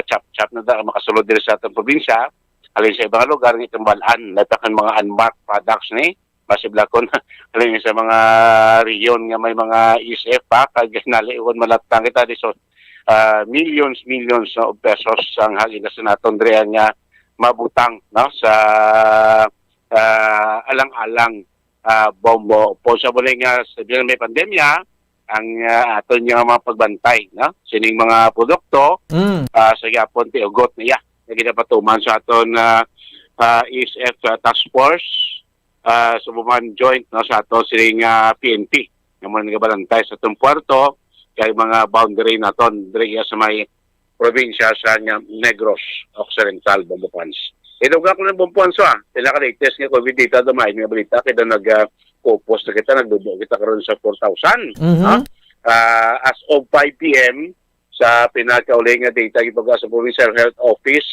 chop-chop na da, makasulod diri sa atong probinsya, alin sa ibang lugar nga itong balaan, napakan mga unmarked products ni, masibla kon alin sa mga rehiyon nga may mga E S F pa, kag naliwan malatang kita di so ah, millions, millions of pesos ang haginasan naton diri nga mabutang, no, sa ah, alang-alang ah, bombo. Po sa muli nga sa may pandemya, ang ah, aton nga mga pagbantay, no, sining mga produkto Mm. ah, sa gyapon tiugot niya nga ginapatuman sa aton ah, ah, E S F ah, task force ah, sa buman joint, no, sa aton sining ah, P N P nga mo nagabalantay sa atong puerto kay mga boundary naton diri sa may probinsya sa nga Negros Occidental, Bombo Pons. Inuga ko ng Bombo Pons, ah. Pinaka-latest nga COVID data, dumay nga balita, kaya nag ah, kupos na kita, nagbubo kita karon sa four thousand. Mhm. Ha? Ah, as of five p m, sa pinakauli nga data gipagawa sa Provincial Health Office,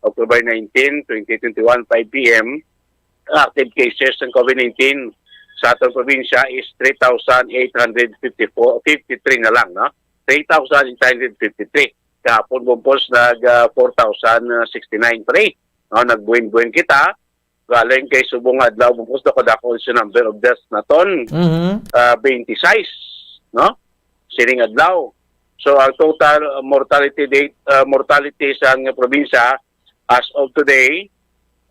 October nineteen, twenty twenty-one, five p m, active cases ng COVID nineteen sa atong probinsya is three thousand eight hundred fifty-four, fifty-three na lang, no? Three thousand eight hundred fifty-three. Kahapon, bumpos, nag ah, four thousand sixty-nine pa rin, no? Nagbuin-buin kita. Galing kay subong nga adlaw, bumpos, nakadako sa number of deaths naton, Mhm. ah, twenty-six, no? Sining adlaw. So ang total uh, mortality date, uh, mortality sa nga probinsya as of today,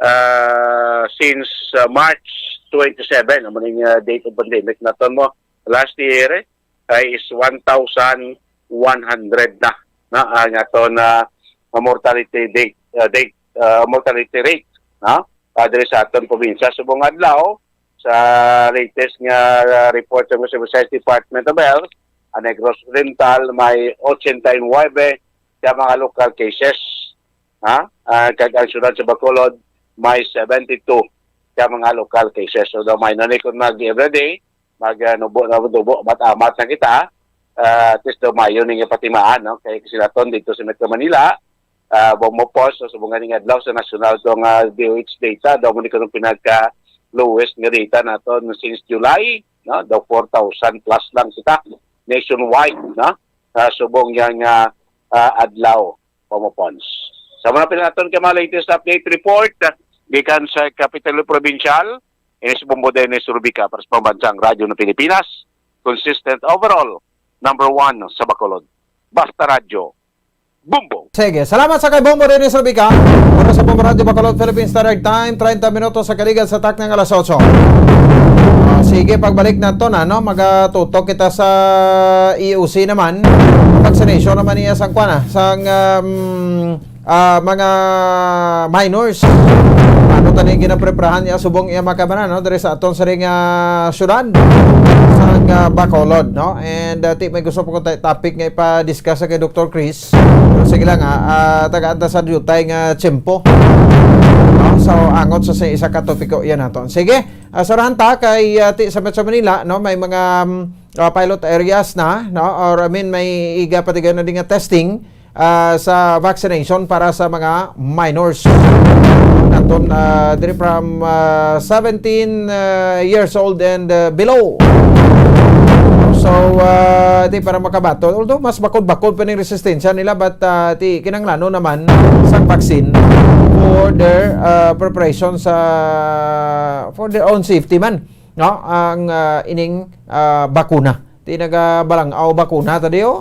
uh, since uh, March twenty-seven, amo ning uh, date of pandemic naton mo last year, ay is one thousand one hundred na, na ang aton na mortality date, uh, date uh, mortality rate, no? Uh, diri sa aton probinsya. Subong adlaw, sa latest nga uh, report sa Municipal Science Department of Health, ang Negros Oriental may eighty-nine ka mga local cases, ha? Ah, kag ang siyudad sa Bacolod may seventy-two ka mga local cases. So daw may nani kung mag everyday, mag uh, nubo na nubo, amat-amat na kita. Uh, at least daw mayo ning patimaan, no? Kay sila ton dito sa Metro Manila, uh, Bombo Post, so, subong nga ning adlaw sa national to nga D O H data, daw mo ni kanong pinagka lowest nga data naton since July, no? Daw four thousand plus lang kita nationwide, no? Uh, subong yang uh, uh, adlaw, Bombo Pons. Sa mga pinaton ka mga latest update report, uh, gikan sa Kapitolyo Provincial, ini si Bombo Dennis Rubica para sa Pambansang Radyo ng Pilipinas, consistent overall, number one sa Bacolod. Basta Radyo, Bombo! Sige, salamat sa kay Bombo Dennis Rubica. Para sa Bombo Radyo Bacolod, Philippine Standard Time, treinta minutos sa kaligan sa taknang alas otso. Sige, pagbalik naton, ano, magatutok kita sa E O C naman. Vaccination naman niya sang kuan, ah, sang, um, ah, mga minors. Ano tani ginapreparahan niya subong iya makabanan, no? Diri sa aton siring nga syudad sang, ah, Bacolod, no? And, ah, ti may gusto pa ko ta-, topic nga ipa-discuss sa kay Doktor Chris. Pero sige lang, ah, ah, tagaan ta sa dutay nga tiyempo. No? So, angot sa, sa isa ka topiko, yan naton. Sige, ah, surahan ta kay, ah, ti sa Metro Manila, no, may mga, um, ah, pilot areas na, no, or I mean, may iga pa tigay na din nga testing, ah, sa vaccination para sa mga minors. Naton, ah, diri from, ah, seventeen, ah, years old and, ah, below. So, ah, di para makabaton. Although mas bakod-bakod pa ning resistensya nila, but, ah, ti kinahanglanon naman sang vaccine for their, ah, preparation sa, for their own safety man, no? Ang, ah, ining, ah, bakuna. Ti nagabalang-aw bakuna ta diyo.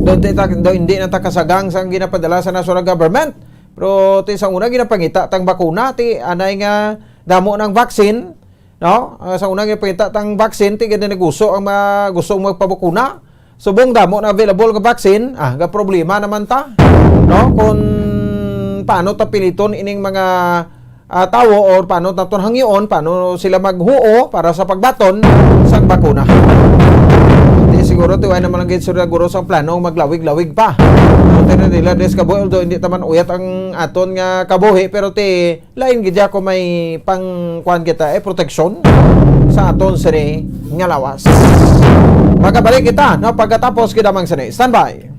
Doon ti ta, do, hindi na ta kasagang sang ginapadala sa national government. Pero ti sa una ginapangita tang bakuna, ti anay nga damo ng vaccine, no? Ah, sa una ginapangita tang vaccine, ti gani naguso ang mga gusto magpabakuna. Subong damo na available nga vaccine, ah, ga problema naman ta, no? Kung paano ta piliton ining mga, ah, tawo, or paano naton hangyoon, paano sila maghuo para sa pagbaton sang bakuna. Di siguro ti way naman lang gid sila guro sang plano maglawig-lawig pa. Pero nila des kabuhi, although hindi taman uyat ang aton nga kabuhi, pero ti lain gid ako may pang kuan kita, eh, proteksyon sa aton sini nga lawas. Magabalik kita, no, pagkatapos gid amang sini. Standby.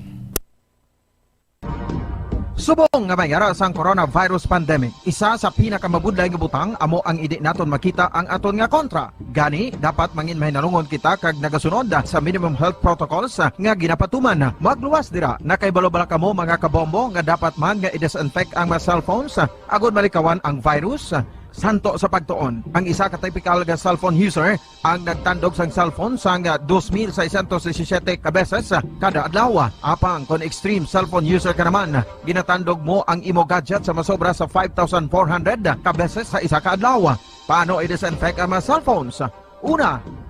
Subong nga may ara sang coronavirus pandemic, isa sa pinakamabudlay nga butang amo ang hindi naton makita ang aton nga kontra. Gani, dapat mangin mahinalungon kita kag nagasunod sa minimum health protocols nga ginapatuman. Magluwas dira, nakahibalo bala kamo, mga kabombo, nga dapat man nga i-disinfect ang mga cellphones agod malikawan ang virus? Santo sa pagtuon, ang isa ka typical nga cellphone user ang nagtandog sang cellphone sang dos mil seiscientos disisiete ka beses kada adlaw. Apang kon extreme cellphone user ka naman, ginatandog mo ang imo gadget sa masobra sa five thousand four hundred ka beses sa isa ka adlaw. Paano i-disinfect ang mga cellphones? Una,